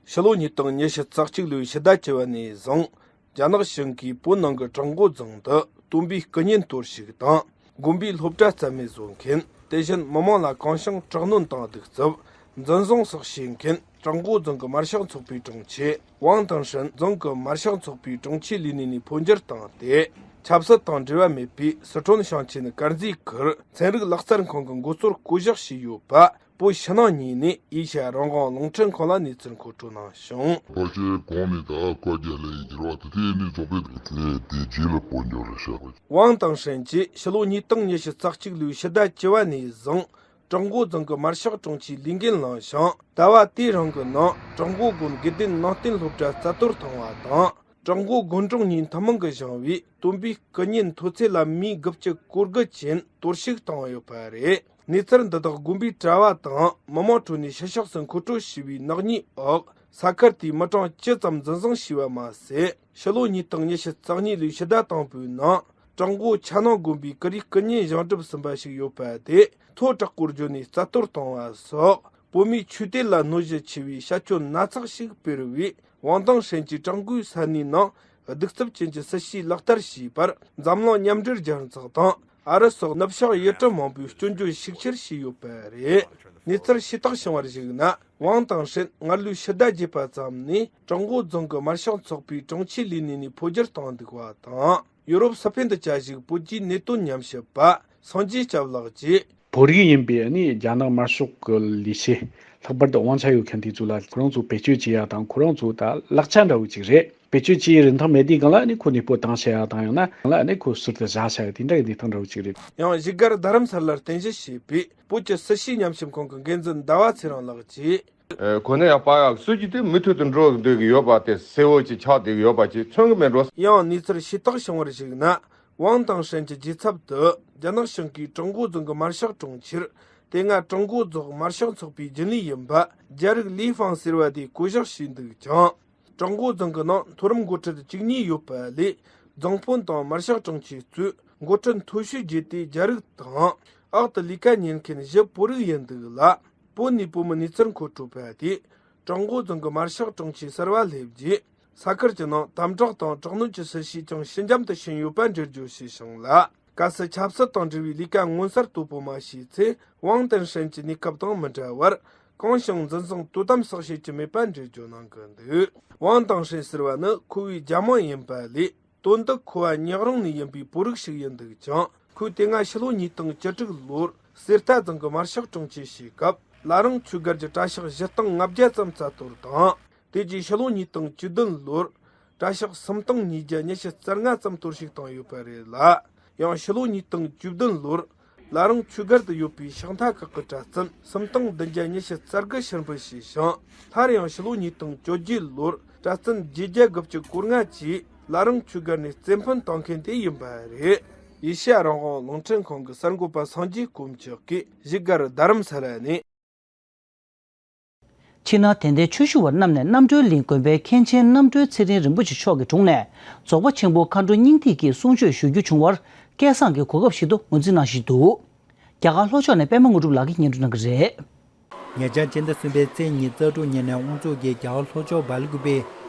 ཕྱི་ལོ་ཉིས་སྟོང་ཉི་ཤུ་རྩ་གཅིག་ལོའི་ཕྱི་ཟླ་བཅུ་བ་ནས་བཟུང་རྒྱ་ནག་གཞུང་གིས་བོད་ནང་གི་ཀྲུང་གོ་རྫོང་དུ་བསྟན་པའི་སྐུ་བརྙན་གཏོར་བཤིག་དང་། དགོན་པའི་སློབ་གྲྭ་རྩ་མེད་བཟོ་མཁན། དེ་བཞིན་མི་མང་ལ་གང་བྱུང་དྲག་གནོན་དང་གདུག་རྩུབ། འཛིན་བཟུང་སོགས་བྱེད་མཁན་ཀྲུང་གོ་རྫོང་གི་དམར་ཤོག་ཚོགས་པའི་དྲུང་ཆེ་ཝང་ཏིང་ཧྲིན་རྫོང་གི་དམར་ཤོག་ཚོགས་པའི་དྲུང་ཆེའི་ལས་གནས་ནས་འཕོ་འགྱུར་བཏང་སྟེ། ཆབ་སྲིད་དང་འབྲེལ་བ་མེད་པའི་སི་ཁྲོན་ཞིང་ཆེན་དཀར་མཛེས་ཁུལ་ཚན་རིག་ལག་རྩལ་ཁང་གི་འགོ་གཙོར་བསྐོ་གཞག་བྱས་ཡོད་པ། བོད་ཕྱི་ནང་གཉིས་ནས་ཨེ་ཤ་ཡ་རང་དབང་རླུང་འཕྲིན་ཁང་ལ་གནས་ཚུལ་མཁོ་སྤྲོད་གནང་བྱུང་། ཕལ་ཆེར་གོང་ནས་ད་བཀའ་རྒྱ་ལས་འགྱུར་བ་དེ་དེ་ནས་རྫོགས་པའི་དེ་དེ་རྗེས་ལ་འཕོ་འགྱུར་རེད་ཤག་ཝང་ཏང་ཧྲན་གྱིས་ཕྱི་ལོ་ཉིས་སྟོང་ཉི་ཤུ་རྩ་གཅིག་ལོའི་ཕྱི་ཟླ་བཅུ་བ་ནས་བཟུང་ཀྲུང་གོ་རྫོང་གི་དམར་ཤོག་དྲུང་ཆེའི་ལས་འགན་བླངས་ཤིང་། ཟླ་བ་དེའི་རིང་གི་ནང་ཀྲུང་གོ་དགོན་དགེ་ལྡན་ནང་བསྟན་སློབ་གྲྭ་རྩ་གཏོར་བཏང་བ་དང་། ཀྲུང་གོ་དགོན་གྲོང་གཉིས་ཐུན་མོང་གིས་བཞེངས་པའི་བསྟན་པའི་སྐུ་བརྙན་མཐོ་ཚད་ལ་མིའི་དགུ་བཅུ་གོ་དགུ་ཅན་གཏོར་བཤིག་བཏང་ཡོད་པ་རེད། གནས་ཚུལ་འདི་དག་དགོན་པའི་གྲྭ་བ་དང་མི་མང་ཁྲོད་ནས་ཕྱི་ཕྱོགས་སུ་མཁོ་སྤྲོད་བྱས་པའི་ནག་ཉེས་འོག་ས་ཁུལ་དེའི་མི་གྲངས་ཇི་ཙམ་འཛིན་བཟུང་བྱས་པ་མ་ཟད། ཕྱི་ལོ་ཉིས་སྟོང་ཉི་ཤུ་རྩ་གཉིས་ལོའི་ཕྱི་ཟླ་དང་པོའི་ནང་ཀྲུང་གོ་ཆ་ནང་དགོན་པའི་ཀུ་རེའི་སྐུ་བརྙན་བཞེངས་གྲུབ་ཟིན་པ་ཞིག་ཡོད་པ་དེ་མཐོ་དྲག་པོར་བརྗོད་ནས་རྩ་གཏོར་བཏང་བ་སོགས་བོད་མིའི་ཆོས་དད་ལ་གནོད་གཞི་ཆེ་བའི་བྱ་སྤྱོད་སྣ་ཚོགས་ཤིག་སྤེལ་བས། ཝང་ཏང་ཧྲན་གྱིས་ཀྲུང་གོའི་ས་གནས་ནང་གདུག་རྩུབ་ཅན་གྱི་སྲིད་བྱུས་ལག་བསྟར་བྱས་པར་འཛམ་གླིང་མཉམ་འབྲེལ་རྒྱལ་ཚོགས་དང་ཨ་རི་སོགས་ནུབ་ཕྱོགས་ཡུལ་གྲུ་མང་པོས་སྐྱོན་བརྗོད་ཤུགས་ཆེར་བྱས་ཡོད་པ་རེད། གནས་ཚུལ་ཇུས་ཐག་བྱུང་བར་གཞིགས་ན། ཝང་ཏང་ཧྲན་སྔར་ལོའི་ཕྱི་ཟླ་བརྒྱད་པ་ཙམ་ནས་ཀྲུང་གོ་རྫོང་གི་དམར་ཤོག་ཚོགས་པའི་དྲུང་ཆེའི་ལས་གནས་ནས་འཕོ་འགྱུར་བཏང་འདུག་པ་དང་། ཡུ་རོབ་སི་པེན་དུ་བཅའ་བཞུགས་བོད་ཀྱི་གནད་དོན་ཉམས་ཞིབ་པ་སངས་རྒྱས་སྐྱབས་ལགས་ཀྱིས། བོད་རིགས་ཡིན་པའི་ནི་རྒྱ་ནག་དམར་ཤོག་གི་ལས་བྱེད་ལྷག་པར་དུ་དབང་ཆ་ཡོད་མཁན་དེ་ཚོ་ལ་ཁོ་རང་ཚོ་བེད་སྤྱོད་བྱེད་ཡ་དང་ཁོ་རང་ཚོ་ད་ལག་ཆ་འདྲ་བོ་ཅིག་རེད། བེད་སྤྱོད་བྱེད་ཡུལ་རིན་ཐང་མེད་དུས་སྒང་ལ་ཨ་ནི་ཁོ་གནས་སྤོ་བཏང་བྱ་ཡ་དང་། ཡང་ན་ལ་ཨ་ནི་ཁོ་ཟུར་དུ་བཞག་བྱ་ཡ་དེ་འདྲ་གི་གནས་སྟངས་འདྲ་བོ་ཅིག་རེད། ཡང་བཞུགས་སྒར་རྡ་རམ་ས་ལར་རྟེན་གཞི་བྱས་པའི་བོད་ཀྱི་སྲིད་ཞུའི་ཉམས་ཞིབ་ཁང་གི་འགན་འཛིན་ཟླ་བ་ཚེ་རིང་ལགས་ཀྱིས། ཨེ། གོ་གནས་ཡག་པ་ཡག་སྲོལ་གྱི་དེ་མུ་མཐུད་དུ་འགྲོ་འདོད་ཀྱི་ཡོད་པ་དེ་གསལ་བོ་ཅིག་ཆགས་བསྡད་ཀྱི་ཡོད་པ་ཅིག་མཚོན་གྱི་མེད་འགྲོ། ཡང་གནས་ཚུལ་ཞུ་དག་བྱུང་བར་གཞིགས་ན། ཝང་ཏང་ཧྲེན་གྱི་རྗེས་ཚབ་ཏུ་རྒྱ་ནག་བྱང་ཁུལ་ཀྲང་ཀོ་རྫོང་གི་དམར་ཤོག་གྲོང་ཁྱེར། དེ་སྔ་ཀྲང་ཀོ་རྫོང་དམར་ཤོག་ཚོགས་པའི་རྒྱུན་ལས་ཡིན་པ་རྒྱ་རིགས་ལི་ཧྥང་ཟེར་བ་དེ་བསྐོ་གཞག་བྱས་འདུག་ཅིང་། ཀྲང་ཀོ་རྫོང་གི་ནང་མཐོ་རིམ་འགོ་ཁྲིད་བཅུ་གཉིས་ཡོད་པ་ལས། རྫོང་དཔོན་དང་དམར་ཤོག་གྲོང་ཁྱེར་གཙོས་འགོ་ཁྲིད་མཐོ་ཤོས་བརྒྱད་དེ་རྒྱ་རིགས་དང་། ཨག་ཏུ་ལས་ཀ་གཉེར་མཁན་བཞི་བོད་རིགས་ཡིན་འདུག་ལ། བོད་ནས་བོད་མི་གནས་ཚུལ་མཁོ་སྤྲོད་པ་དེས། ཀྲང་ཀོ་རྫོང་གི་དམར་ཤོག་གྲོང་ཁྱེར་གསར་བ་སླེབས་རྗེས། ས་ཁུལ་གྱི་ནང་དམ་དྲག་དང་དྲག་གནོན་གྱི་སྲིད་བྱུས་ཀྱང་ཞི་འཇམ་དུ་ཕྱིན་ཡོད་པ་འགྲེལ་བརྗོད་བྱས་ཤིང་ལ། གལ་སྲིད་ཆབ་སྲིད་དང་འབྲེལ་བའི་ལས་ཀ་མངོན་གསལ་དོད་པོ་མ་བྱས་ཚེ། ཝང་ཏེན་ཧྲེན་གྱི་གནས་སྐབས་དང་མི་འདྲ་བར། གང་བྱུང་འཛིན་བཟུང་དོ་དམ་སོགས་བྱེད་ཀྱི་མེད་པ་འགྲེལ་བརྗོད་གནང་གི་འདུག་ཝང་ཏེན་ཧྲེན་ཟེར་བ་ནི་ཁོ་བོའི་རྒྱ་མིང་ཡིན་པ་ལས། དོན་དུ་ཁོ་བ་ཉག་རོང་ནས་ཡིན་པའི་བོད་རིགས་ཤིག་ཡིན་འདུག་ཅིང་། ཁོས་དེ་སྔ་ཕྱི་ལོ་ཉིས་སྟོང་བཅུ་དྲུག་ལོར་གསེར་རྟ་རྫོང་གི་དམར་ཤོག་གྲོང་ཁྱེར་བྱས་སྐབས། བླ་རུང་ཆོས་སྒར་གྱི་གྲྭ་ཤག་བཞི་སྟོང་ལྔ་བརྒྱ་ཙམ་རྩ་གཏོར་དང་། དེ་རྗེས་ཕྱི་ལོ་ཉིས་སྟོང་བཅུ་བདུན་ལོར་གྲྭ་ཤག་སུམ་སྟོང་ཉིས་བརྒྱ་ཉི་ཤུ་རྩ་ལྔ་ཙམ་གཏོར་བཤིག་བཏང་ཡོད་པ་རེད་ལ། ཡང་ཕྱི་ལོ་ཉིས་སྟོང་བཅུ་བདུན་ལོར་བླ་རུང་ཆོས་སྒར་དུ་ཡོད་པའི་ཕྱག་མཐའ་ཁག་གི་གྲྭ་བཙུན་སུམ་སྟོང་བདུན་བརྒྱ་ཉི་ཤུ་རྩ་དགུ་ཕྱིར་འབུད་བྱས་ཤིང་། སླར་ཡང་ཕྱི་ལོ་ཉིས་སྟོང་བཅོ་བརྒྱད་ལོར་གྲྭ་བཙུན་བརྒྱད་བརྒྱ་དགུ་བཅུ་གོ་ལྔ་བཅས་བླ་རུང་ཆོས་སྒར་ནས་རྩེ་ཕུད་བཏང་མཁན་དེ་ཡིན་པ་རེད། ཨེ་ཤ་ཡ་རང་དབང་རླུང་འཕྲིན་ཁང་གི་གསར་འགོད་པ་སངས་རྒྱས་དཀོན་མཆོག་གིས་བཞུགས་སྒར་རྡ་རམ་ས་ལ་ནས། ཕྱི་ནང་དད་ལྡན་ཆོས་ཞུ་བ་རྣམས་ནས་རྣམ་གྲོལ་གླིང་དགོན་པའི་མཁན་ཆེན་རྣམ་གྲོལ་ཚེ་རིང་རིན་པོ་ཆེ་མཆོག་གི་དྲུང་ནས་རྫོགས་པ་ཆེན་པོ་མཁའ་འགྲོ་སྙིང་ཐིག་གི་གསུང་ཆོས་ཞུ་རྒྱུ་བྱུང་བར་སྐལ་བཟང་གིས་གོ་སྐབས་ཤིག་ཏུ་ངོས་འཛིན་གནང་བཞིན་འདུག་རྒྱ་གར་ལྷོ་ཕྱོགས་ནས་པད་མ་དངོས་གྲུབ་ལགས་ཀྱིས་སྙན་སྒྲོན་གནང་གི་རེད། ཉེ་ཆར་ཕྱི་ཟླ་གསུམ་པའི་ཚེས་ཉི་ཤུ་རྩ་དྲུག་ཉིན་ནས་དབུ་འཛུགས་ཀྱིས་རྒྱ་གར་ལྷོ་ཕྱོགས་སྦེལ་ཀུ་པེ་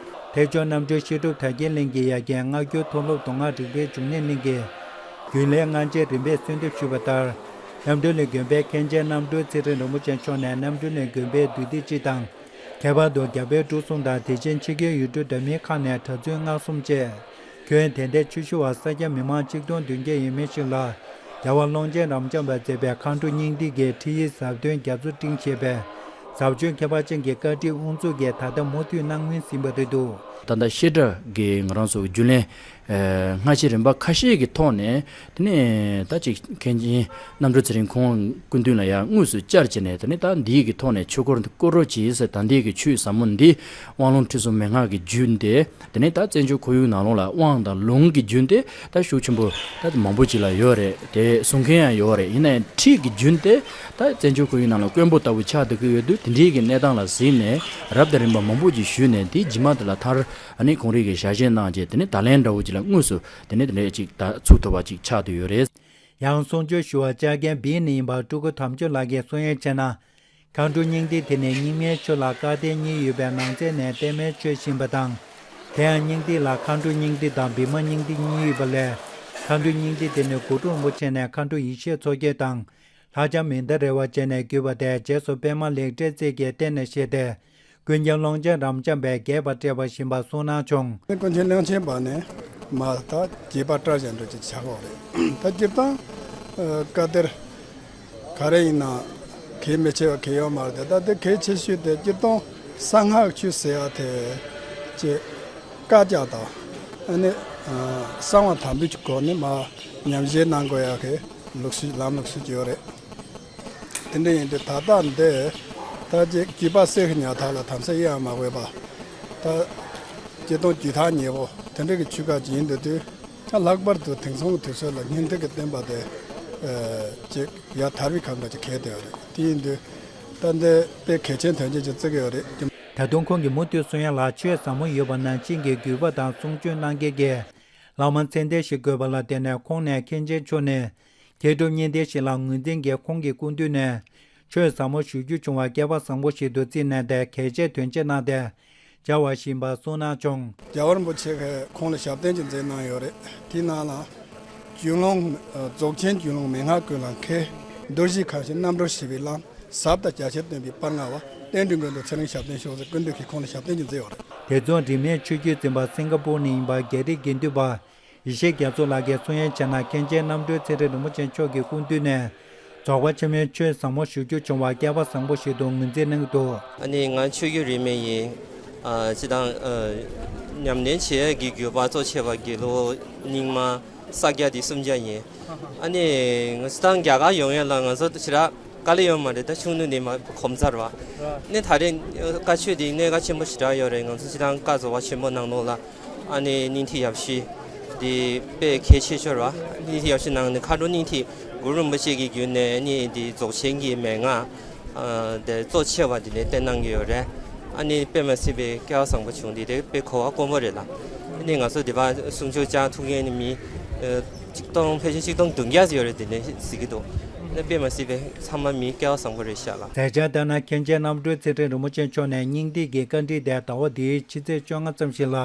ཐེག་མཆོག་རྣམ་གྲོལ་བཤད་སྒྲུབ་དར་རྒྱས་གླིང་གི་ཡ་གྱལ་སྔ་འགྱུར་མཐོ་སློབ་མདོ་སྔགས་རིག་པའི་འབྱུང་གནས་གླིང་གི་རྒྱུན་ལས་ལྔ་མཆེད་རིམ་པས་གསོལ་འདེབས་ཞུས་པ་ལྟར། རྣམ་གྲོལ་གླིང་དགོན་པའི་མཁན་ཆེན་རྣམ་གྲོལ་ཚེ་རིང་རིན་པོ་ཆེ་མཆོག་ནས་རྣམ་གྲོལ་གླིང་དགོན་པའི་འདུས་སྡེ་སྤྱི་དང་། ཁྱད་པར་དུ་རྒྱ་བལ་འབྲུག་གསུམ་དང་དེ་བཞིན་ཕྱི་རྒྱལ་ཡུལ་གྲུ་འདྲ་མིན་ཁག་ནས་གྲྭ་བཙུན་ལྔ་གསུམ་བཅས། ཁྱོན་དེ་འདྲའི་ཆོས་ཞུ་བ་ས་སྐྱ་མི་མང་ཆིག་སྟོང་བདུན་བརྒྱ་ཡས་མས་ཤིག་ལ། རྒྱལ་བ་ཀློང་ཆེན་རབ་འབྱམས་པས་མཛད་པའི་མཁའ་འགྲོ་སྙིང་ཐིག་གི་ཁྲིད་ཡིག་ཟབ་དོན་རྒྱ་མཚོ་སྤྲིན་ཞེས་པའི་ཟབ་ཆོས་ཁྱད་པར་ཅན་གྱི་བཀའ་ཁྲིད་དབུ་འཛུགས་ཀྱིས་ད་ལྟ་མུ་མཐུད་གནང་མུས་ཟིན་པ་རེད་འདུག་ད་ལྟ་བཤད་གྲྭ་གི་ང་རང་ཚོ་རྒྱུན་ལས་ཨ་སྔ་ཕྱི་རིམ་པ་ཁ་ཤས་ཀྱི་ཐོག་ནས། དེ་ནས་ད་ཅིག་མཁན་ཆེན་རྣམ་གྲོལ་ཚེ་རིང་ཁོང་སྐུ་མདུན་ལ་ཡང་དངོས་སུ་བཅར་བྱས་ནས། དེ་ནས་ད་འདིའི་གི་ཐོག་ནས་ཆོས་སྐོར་འདི་བསྐོར་རོགས་གྱིས་ཟེར། ད་འདིའི་གི་ཆོས་ཟབ་མོ་འདི་དབང་ལུང་ཁྲིད་གསུམ་མན་ངག་གི་རྒྱུན་ཏེ། དེ་ནས་ད་བཙན་བྱོལ་ཁོར་ཡུག་ནང་ལོགས་ལ་དབང་དང་ལུང་གི་རྒྱུན་དེ་ད་ཤུགས་ཆེན་པོ་ད་མང་པོ་ཅིག་ལ་ཡོད་རེད། དེ་གསུང་མཁན་ཡང་ཡོད་རེད། ཡིན་ནའི་ཁྲིད་ཀྱི་རྒྱུན་དེ་ད་བཙན་བྱོལ་ཁོར་ཡུག་ནང་ལ་དཀོན་པོ་ལྟ་བུ་ཆགས་བསྡད་ཀྱི་ཡོད་དུས། དེ་འདྲའི་གི་གནས་སྟངས་ལ་གཟིགས་ནས་རབ་དང་རིམ་པ་མང་པོ་ཅིག་ཞུས་ནས། དེའི་རྗེས་མ་དེ་ལ་མཐར་ཨ་ནི་ཁོང་རང་གིས་ཞལ་བཞེས་གནང་རྗེས། དེ་ནས་བརྡ་ལན་འདྲ་བོ་ཅིག་ལ་དངོས་སུ་དེ་ནས་དེ་འདྲ་ཅིག་ད་ཚུགས་ཐུབ་པ་ཅིག་ཆགས་བསྡད་ཡོད་རེད། ཡང་གསུང་ཆོས་ཞུ་བར་བཅར་མཁན་བིས་ནས་ཡིན་པ་སྤྲུལ་སྐུ་དམ་ཆོས་ལགས་ཀྱིས་གསུང་ཡོལ་བྱས་ན། མཁའ་འགྲོ་སྙིང་ཐིག་དེ་ནི་རྙིང་མའི་ཆོས་ལ་བཀའ་བསྟན་གཉིས་ཡོད་པའི་ནང་ཚན་ནས་གཏེར་མའི་ཆོས་ཡིན་པ་དང་། དེ་ཡང་སྙིང་ཐིག་ལ་མཁའ་འགྲོ་སྙིང་ཐིག་དང་བི་མ་སྙིང་ཐིག་གཉིས་ཡོད་པ་ལས། མཁའ་འགྲོ་སྙིང་ཐིག་དེ་ནི་གུ་རུ་རིན་པོ་ཆེ་ནས་མཁའ་འགྲོ་ཡེ་ཤེས་མཚོ་རྒྱལ་དང་། ལྷ་ལྕམ་མན་དཱ་ར་བ་བཅས་ནས་བརྒྱུད་པ་སྟེ། རྗེས་སུ་པད་མ་ལེགས་བཀྲས་རྩེ་རྒྱལ་བསྟན་ནས་བཞེས་ཏེ། ཀུན་མཁྱེན་ཀློང་ཆེན་རབ་འབྱམས་པས་རྒྱས་པར་བཀྲལ་བ་ཡིན་པ་གསུངས་གནང་བྱུང་། ཀུན་མཁྱེན་ཀློང་ཆེན་པ་ནས་མར་ད་རྒྱས་པར་བཀྲལ་བཞག་འགྲོ་ཅིག་ཆགས་ཡོད་རེད། ད་སྤྱིར་བཏང་ཨ་བཀའ་གཏེར་ག་རེ་ཡིན་ན་གལ་མི་ཆེ་བ་གལ་ཡོད་མ་རེད་དེ། ད་དེ་གལ་ཆེ་ཤོས་དེ་སྤྱིར་བཏང་གསང་སྔགས་ཆོས་ཟེར་ཡ་དེ་ཅིག་བཀའ་རྒྱ་དང་། ཨ་ནི་ཨ་གསང་བ་དམ་པའི་སྒོ་ནས་མར་ཉམས་བཞེས་གནང་དགོས་ཡ་གི་ལུགས་སྲོལ་ལམ་ལུགས་སྲོལ་ཅིག་ཡོད་རེད། དེ་འདྲ་ཡིན་དུས་ད་ལྟ་འདི་ད་ཅིག་བརྒྱུད་པ་གསེར་གྱི་ཉག་ཐག་ལ་དམ་སེལ་གཡའ་མ་དགོས་པ། ད་སྤྱིར་བཏང་རྒྱུད་ཐག་ཉེ་བོ་དེ་འདྲ་གི་ཆོས་བཀའ་ཅིག་ཡིན་དུས། དུས་ད་ལྷག་པར་དུ་དེང་སང་གི་དུས་ཚོད་ལ་སྙིང་ཐིག་གི་བསྟན་པ་དེ་ཨ་ཅིག་ཡར་དར་བའི་ཁ་འདྲ་ཅིག་གལ་ཏེ་ཡོད་རེད། དེ་ཡིན་དུས་ད་འདི་དཔེ་གལ་ཆེན་དོན་ཆེན་ཅིག་བརྩི་གི་ཡོད་རེད། ད་དུང་ཁོང་གིས་མུ་མཐུད་གསུང་ཡ་ལ། ཆོས་ཟབ་མོ་ཡོད་པ་ནང་བཞིན་གྱི་བརྒྱུད་པ་དང་གསུང་ཆོས་གནང་མཁན་གྱི་བླ་མ་མཚན་ལྡན་ཞིག་དགོས་པ་ལ་བརྟེན་ནས། ཁོང་ནས་མཁན་ཆེན་མཆོག་ནས་མཁས་གྲུབ་གཉིས་ལྡན་ཞིག་ལ་ངོས་འཛིན་གྱིས། ཁོང་གི་སྐུ་མདུན་ནས་ཆོས་ཟབ་མོ་ཞུ་རྒྱུ་བྱུང་བར་སྐལ་བ་བཟང་པོ་ཞིག་ཏུ་བརྩིས་ནས། དེ་གལ་ཆེ་དོན་ཆེ་གནང་སྟེ་བྱ་བ་ཞིག་ཡིན་པ་གསུངས་གནང་བྱུང་། རྒྱལ་བ་རིན་པོ་ཆེ་གིས་ཁོང་ལ་ཞབས་བརྟན་ཅིག་མཛད་གནང་ཡོད་རེད། དེའི་ནང་ལ། རྒྱུད་ལུང་། རྫོགས་ཆེན་རྒྱུད་ལུང་མན་ངག་ཀུན་ལ་མཁས། མདོ་བཞི་ཁ་བཞི་རྣམ་གྲོལ་ཞི་བའི་ལམ། ཟབ་དང་རྒྱ་ཆེར་སྟོན་པའི་པར་མངའ་བ། བསྟན་འགྲོའི་མགོན་པོ་ཚེ་རིང་ཞབས་བརྟན་ཤོག་ཟེར་སྐུ་མདུན་གྱིས་ཁོང་ལ་ཞབས་བརྟན་ཅིག་མཛད་ཡོད་རེད། དེ་མཚུངས་རིས་མེད་ཆོས་བརྒྱུད་འཛིན་པ་སིང་ག་པུར་ནས་ཡིན་པ་རྒྱ་རིགས་དགེ་འདུན་པ་ཡེ་ཤེས་རྒྱ་མཚོ་ལགས་ཀྱིས་གསུང་ཡོལ་བྱས་ན། མཁན་ཆེན་རྣམ་གྲོལ་ཚེ་རིང་རིན་པོ་ཆེ་མཆོག་གི་སྐུ་མདུན་ནས་རྫོགས་པ་ཆེན་མོའི་ཆོས་ཟབ་མོ་ཞུ་རྒྱུ་བྱུང་བར་སྐལ་བ་བཟང་པོ་ཞིག་ཏུ་ངོས་འཛིན་གནང་གི་འདུག་ཨ་ནི་ང་ཆོས་བརྒྱུད་རིས་མེད་ཡིན། ཨ་སྤྱི་བཏང་ཨ་ཉམས་ལེན་བྱེད་ཡས་ཀྱི་རྒྱུད་པ་གཙོ་ཆེ་བ་དགེ་སློང་རྙིང་མ་ས་སྐྱ་དེ་གསུམ་ཆ་ཡིན། ཨ་ནི་ང་སྤྱི་བཏང་རྒྱ་གར་ཡོང་ཡས་ལ་ང་ཚོ་ཞེ་དྲག་དཀའ་ལས་ཡོད་མ་རེད། ད་ཆུང་དུས་ནས་མ་གོམས་ཚར་བ། ཨ་ནི་ད་རེས་བཀའ་ཆོས་དེ་གནད་འགག་ཆེན་པོ་ཞེ་དྲག་ཡོད་རེད། ང་ཚོ་སྤྱི་བཏང་བཀའ་རྫོགས་པ་ཆེན་པོ་ནང་ལོགས་ལ་ཨ་ནི་སྙིང་ཐིག་ཡབ་བཞི་དེ་དཔེ་གལ་ཆེ་ཤོས་རེད་བ། སྙིང་ཐིག་ཡབ་བཞི་ནང་ནས་མཁའ་འགྲོ་སྙིང་ཐིག་གུ་རུ་རིན་པོ་ཆེ་གི་བརྒྱུད་ནས་ཨ་ནི་དེ་རྫོགས་ཆེན་གྱི་མན་ངག་ཨ་དེ་གཙོ་ཆེ་བ་དེ་ནས་བསྟན་གནང་གི་ཡོད་རེད། ཨ་ནི་དཔེ་མ་སྲིད་པའི་སྐལ་བ་བཟང་པོ་བྱུང་། དེ་དེ་དཔེ་གོ་བ་དཀོན་པོ་རེད་ལ། ཨ་ནི་ང་ཚོ་དེ་བ་གསུང་ཆོས་བཅར་ཐུབ་མཁན་ནི་མི་ཨ་ཆིག་སྟོང་ཕལ་ཆེར་ཆིག་སྟོང་བདུན་བརྒྱ་ཙམ་ཡོད་རེད། དེ་ནས་གཟིགས་ཀྱི་འདུག་ཨ་ནི་དཔེ་མ་སྲིད་པའི་ཚང་མ་མི་སྐལ་བ་བཟང་པོ་རེད་ཤག་ལ། མཛད་འཆར་ལྟར་ན་མཁན་ཆེན་རྣམ་གྲོལ་ཚེ་རིང་རིན་པོ་ཆེ་མཆོག་ནས་སྙིང་ཐིག་གི་བཀའ་འདྲི་དེ་ཟླ་བ་འདིའི་ཕྱི་ཚེས་བཅོ་ལྔ་ཙམ་ཞིག་ལ་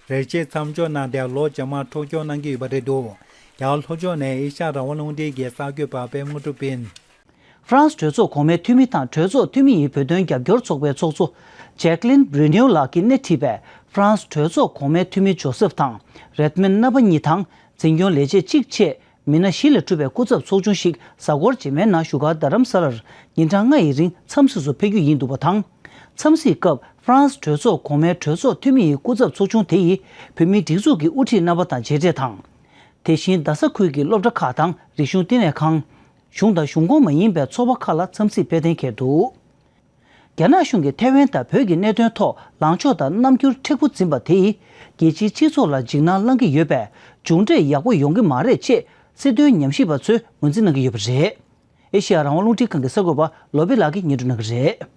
རེ་ཆེ་མཚམས་འཇོག་གནང་སྟེ་ལོ་རྗེས་མར་འཕྲོ་སྐྱོར་གནང་གི་ཡོད་པ་རེད་འདུག་རྒྱ་གར་ལྷོ་ཕྱོགས་ནས་ཨེ་ཤ་ཡ་རང་དབང་རླུང་འཕྲིན་གྱི་གསར་འགོད་པ་པད་མ་དངོས་གྲུབ་ཡིན། ཧྥ་རན་སི་གྲོས་ཚོགས་གོང་མའི་འཐུས་མི་དང་གྲོས་ཚོགས་འཐུས་མི་ཡི་བོད་དོན་རྒྱབ་སྐྱོར་ཚོགས་པའི་ཚོགས་གཙོ་ཇེག་ལིན་བྷི་རི་ནིའུ་ལགས་ཀྱིས་སྣེ་ཁྲིད་པའི་ཧྥ་རན་སི་གྲོས་ཚོགས་གོང་མའི་འཐུས་མི་ཇོ་སེབ་དང་རེད་མོན་སྣ་པ་གཉིས་དང་འཛིན་སྐྱོང་ལས་བྱེད་གཅིག་བཅས་མི་སྣ་བཞི་ལས་གྲུབ་པའི་སྐུ་ཚབ་ཚོགས་ཆུང་ཞིག་གཟའ་འཁོར་རྗེས་མའི་ནང་བཞུགས་སྒར་རྡ་རམ་ས་ལར་ཉིན་གྲངས་ལྔ་ཡི་རིང་འཚམས་གཟིགས་སུ་ཕེབས་རྒྱུ་ཡིན་འདུག་པ་དང་། འཚམས་གཟིགས་སྐབས་ཧྥ་རན་སི་གྲོས་ཚོགས་གོང་མའི་གྲོས་ཚོགས་འཐུས་མི་ཡི་སྐུ་ཚབ་ཚོགས་ཆུང་དེ་ཡིས་བོད་མིའི་སྒྲིག་འཛུགས་ཀྱི་དབུ་ཁྲིད་རྣམ་པ་དང་མཇལ་འཕྲད་དང་། དེ་བཞིན་རྡ་ས་ཁུལ་གྱི་སློབ་གྲྭ་ཁག་དང་རིག་གཞུང་བསྟི་གནས་ཁང་། གཞུང་དང་གཞུང་ཁོངས་མ་ཡིན་པའི་ཚོགས་པ་ཁག་ལ་འཚམས་གཟིགས་ཕེབས་གཏན་འཁེལ་འདུག་རྒྱ་ནག་གཞུང་གིས་ཐའེ་ཝན་དང་བོད་ཀྱི་གནད་དོན་ཐོག་ལངས་ཕྱོགས་དང་རྣམ་འགྱུར་མཁྲེགས་པོ་འཛིན་པ་དེ་ཡིས་རྒྱལ་སྤྱིའི་སྤྱི་ཚོགས་ལ་འཇིགས་སྣང་བསླང་གི་ཡོད་པས་མཇུག་འབྲས་ཡག་པོ་ཡོང་གི་མ་རེད་ཅེས་སྲིད་དོན་ཉམས་ཞིབ་པ་ཚོས་ངོས་འཛིན་གནང་གི་ཡོད་པ་རེད། ཨེ་ཤེ་ཡ་རང་དབང་རླུང་འཕྲིན་ཁང་གི་གསར་འགོད་པ་ལོ་པི་ལགས་ཀྱིས་སྙན་སྒྲོན་གནང་གི་རེད།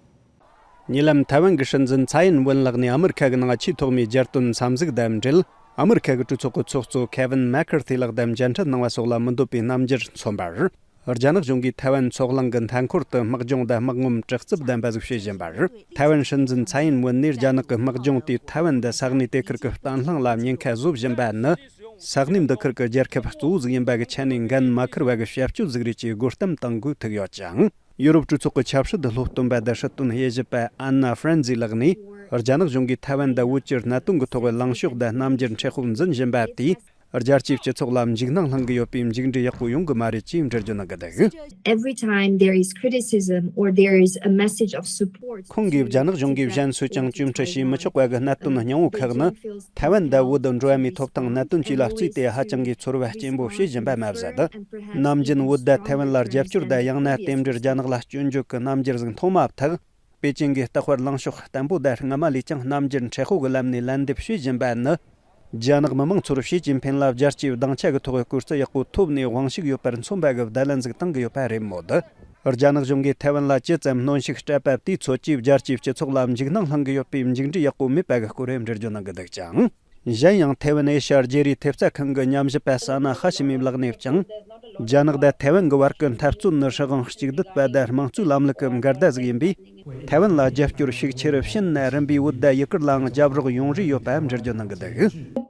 ཉེ་ལམ་ཐའེ་ཝན་གྱི་སྲིད་འཛིན་ཚའེ་ཡིན་ཝུན་ལགས་ནས་ཨ་མི་རི་ཁ་གི་ནང་ཆེས་ཐོག་མའི་རྒྱལ་དོན་འཚམས་གཟིགས་དང་འབྲེལ། ཨ་མི་རི་ཁ་གི་གྲོས་ཚོགས་ཀྱི་ཚོགས་གཙོ་ཁེ་ཝིན་མེག་ཁར་ཐི་ལགས་དང་མཇལ་འཕྲད་གནང་བ་སོགས་ལ་མི་འདོད་པའི་རྣམ་འགྱུར་མཚོན་པར། རྒྱ་ནག་གཞུང་གིས་ཐའེ་ཝན་མཚོ་གླིང་གི་མཐའ་འཁོར་དུ་དམག་སྦྱོང་དང་དམག་ངོམ་དྲག་རྩུབ་ལྡན་པ་ཞིག་བྱེད་བཞིན་པར། ཐའེ་ཝན་སྲིད་འཛིན་ཚའེ་ཡིན་ཝུན་ནས་རྒྱ་ནག་གི་དམག་སྦྱོང་དེས་ཐའེ་ཝན་འདི་ས་གནས་དེ་ཁུལ་གྱི་བརྟན་ལྷིང་ལ་ཉེན་ཁ་བཟོ་བཞིན་པ་ནི། ས་གནས་འདི་ཁུལ་གྱི་རྒྱལ་ཁབ་གཙོ་བོ་ཟིག་ཡིན་པ་གི་ཆ་ནས་འགན་མ་འཁུར་བ་གི་བྱ་སྤྱོད་ཟིག་རེད་ཅེས་རྒོལ་གཏམ་བཏང་དགོས་ཐུག་ཡོད་ཅིང་། ཡུ་རོབ་གྲོས་ཚོགས་ཀྱི་ཆབ་སྲིད་སློབ་སྟོན་པ་དང་སྲིད་དོན་དབྱེ་ཞིབ་པ་ཨན་ན་ཧྥ་རན་ཛི་ལགས་ནས། རྒྱ་ནག་གཞུང་གིས་ཐའེ་ཝན་དང་བོད་ཀྱི་གནད་དོན་གྱི་ཐོག་ལངས་ཕྱོགས་དང་རྣམ་འགྱུར་མཁྲེགས་པོ་འཛིན་བཞིན་པ་དེས། རྒྱལ་སྤྱིའི་སྤྱི་ཚོགས་ལ་འཇིགས་སྣང་བསླང་གི་ཡོད་པའི་མཇུག་འབྲས་ཡག་པོ་ཡོང་གི་མ་རེད་ཅེས་འགྲེལ་བརྗོད་གནང་གི་འདུག Every time there is criticism or there is a message of support, ཁོང་གིས་རྒྱ་ནག་གཞུང་གིས་གཞན་སུས་ཀྱང་སྐྱོན་བརྗོད་བྱས་མི་ཆོག་པ་གི་གནད་དོན་སྙིང་བོ་ཁག་ནི། ཐའེ་ཝན་དང་བོད་འགྲོ་བ་མིའི་ཐོབ་ཐང་གནད་དོན་བཅས་ལ་བརྩིས་ཏེ་ཧ་ཅང་གི་ཚོར་བ་སྐྱེན་པོ་བྱེད་བཞིན་པ་མ་ཟད། ནམ་རྒྱུན་བོད་དང་ཐའེ་ཝན་ལ་རྒྱབ་སྐྱོར་དང་ཡང་ན་རྟེན་འབྲེལ་རྒྱ་ནག་ལ་སྐྱོན་བརྗོད་ཀྱི་རྣམ་འགྱུར་ཟིག་མཐོང་མ་ཐག་པེ་ཅིང་གིས་རྟག་པར་ལངས་ཕྱོགས་བརྟན་པོ་དང་སྔ་མ་ལས་ཀྱང་རྣམ་འགྱུར་མཁྲེགས་པོ་གི་ལམ་ནས་ལན་འདེབས་བྱེད་བཞིན་པ་ནི། རྒྱ་ནག་མི་དམངས་ཚོར་ཞི་ཅིན་ཕིན་ལ་རྒྱལ་སྤྱིའི་སྡིངས་ཆ་གི་ཐོག་གི་སྐུ་རྩི་ཡག་པོ་ཐོབ་ནས་དབང་ཤུགས་ཡོད་པར་མཚོན་པ་གི་བརྡ་ལན་ཟིག་བཏང་གི་ཡོད་པ་རེད་མོད། རྒྱ་ནག་གཞུང་གིས་ཐའེ་ཝན་ལ་ཇི་ཙམ་གནོན་ཤུགས་སྤྲད་པ་དེའི་ཚོད་ཀྱིས་རྒྱལ་སྤྱིའི་སྤྱི་ཚོགས་ལ་འཇིགས་སྣང་བསླང་གི་ཡོད་པའི་མཇུག་འབྲས་ཡག་པོ་མེད་པ་གི་སྐོར་འགྲེལ་བརྗོད་གནང་གི་འདུག་ཅིང་། གཞན་ཡང་ཐའེ་ཝན་ཨེ་ཤ་ཡ་བརྗེ་རེས་ཐེབས་རྩ་ཁང་གི་ཉམས་ཞིབ་པ་ས་ན་ཧ་ཤི་མི་ལགས་ནས་ཀྱང་། རྒྱ་ནག་དང་ཐའེ་ཝན་གྱི་བར་གྱི་འཐབ་རྩོད་ནི་སྲིད་དབང་གཅིག་སྡུད་པ་དང་དམངས་གཙོའི་ལམ་ལུགས་ཀྱི་འགལ་ཟླ་ཟིག་ཡིན་པས། ཐའེ་ཝན་ལ་རྒྱབ་སྐྱོར་ཤུགས་ཆེ་རུ་ཕྱིན་ན་རིམ་པས་བོད་དང་ཡུ་གུར་ལའང་རྒྱབ་རོགས་ཡོང་རེ་ཡོད་པའང་འགྲེལ་བརྗོད་གནང་གི་འདུག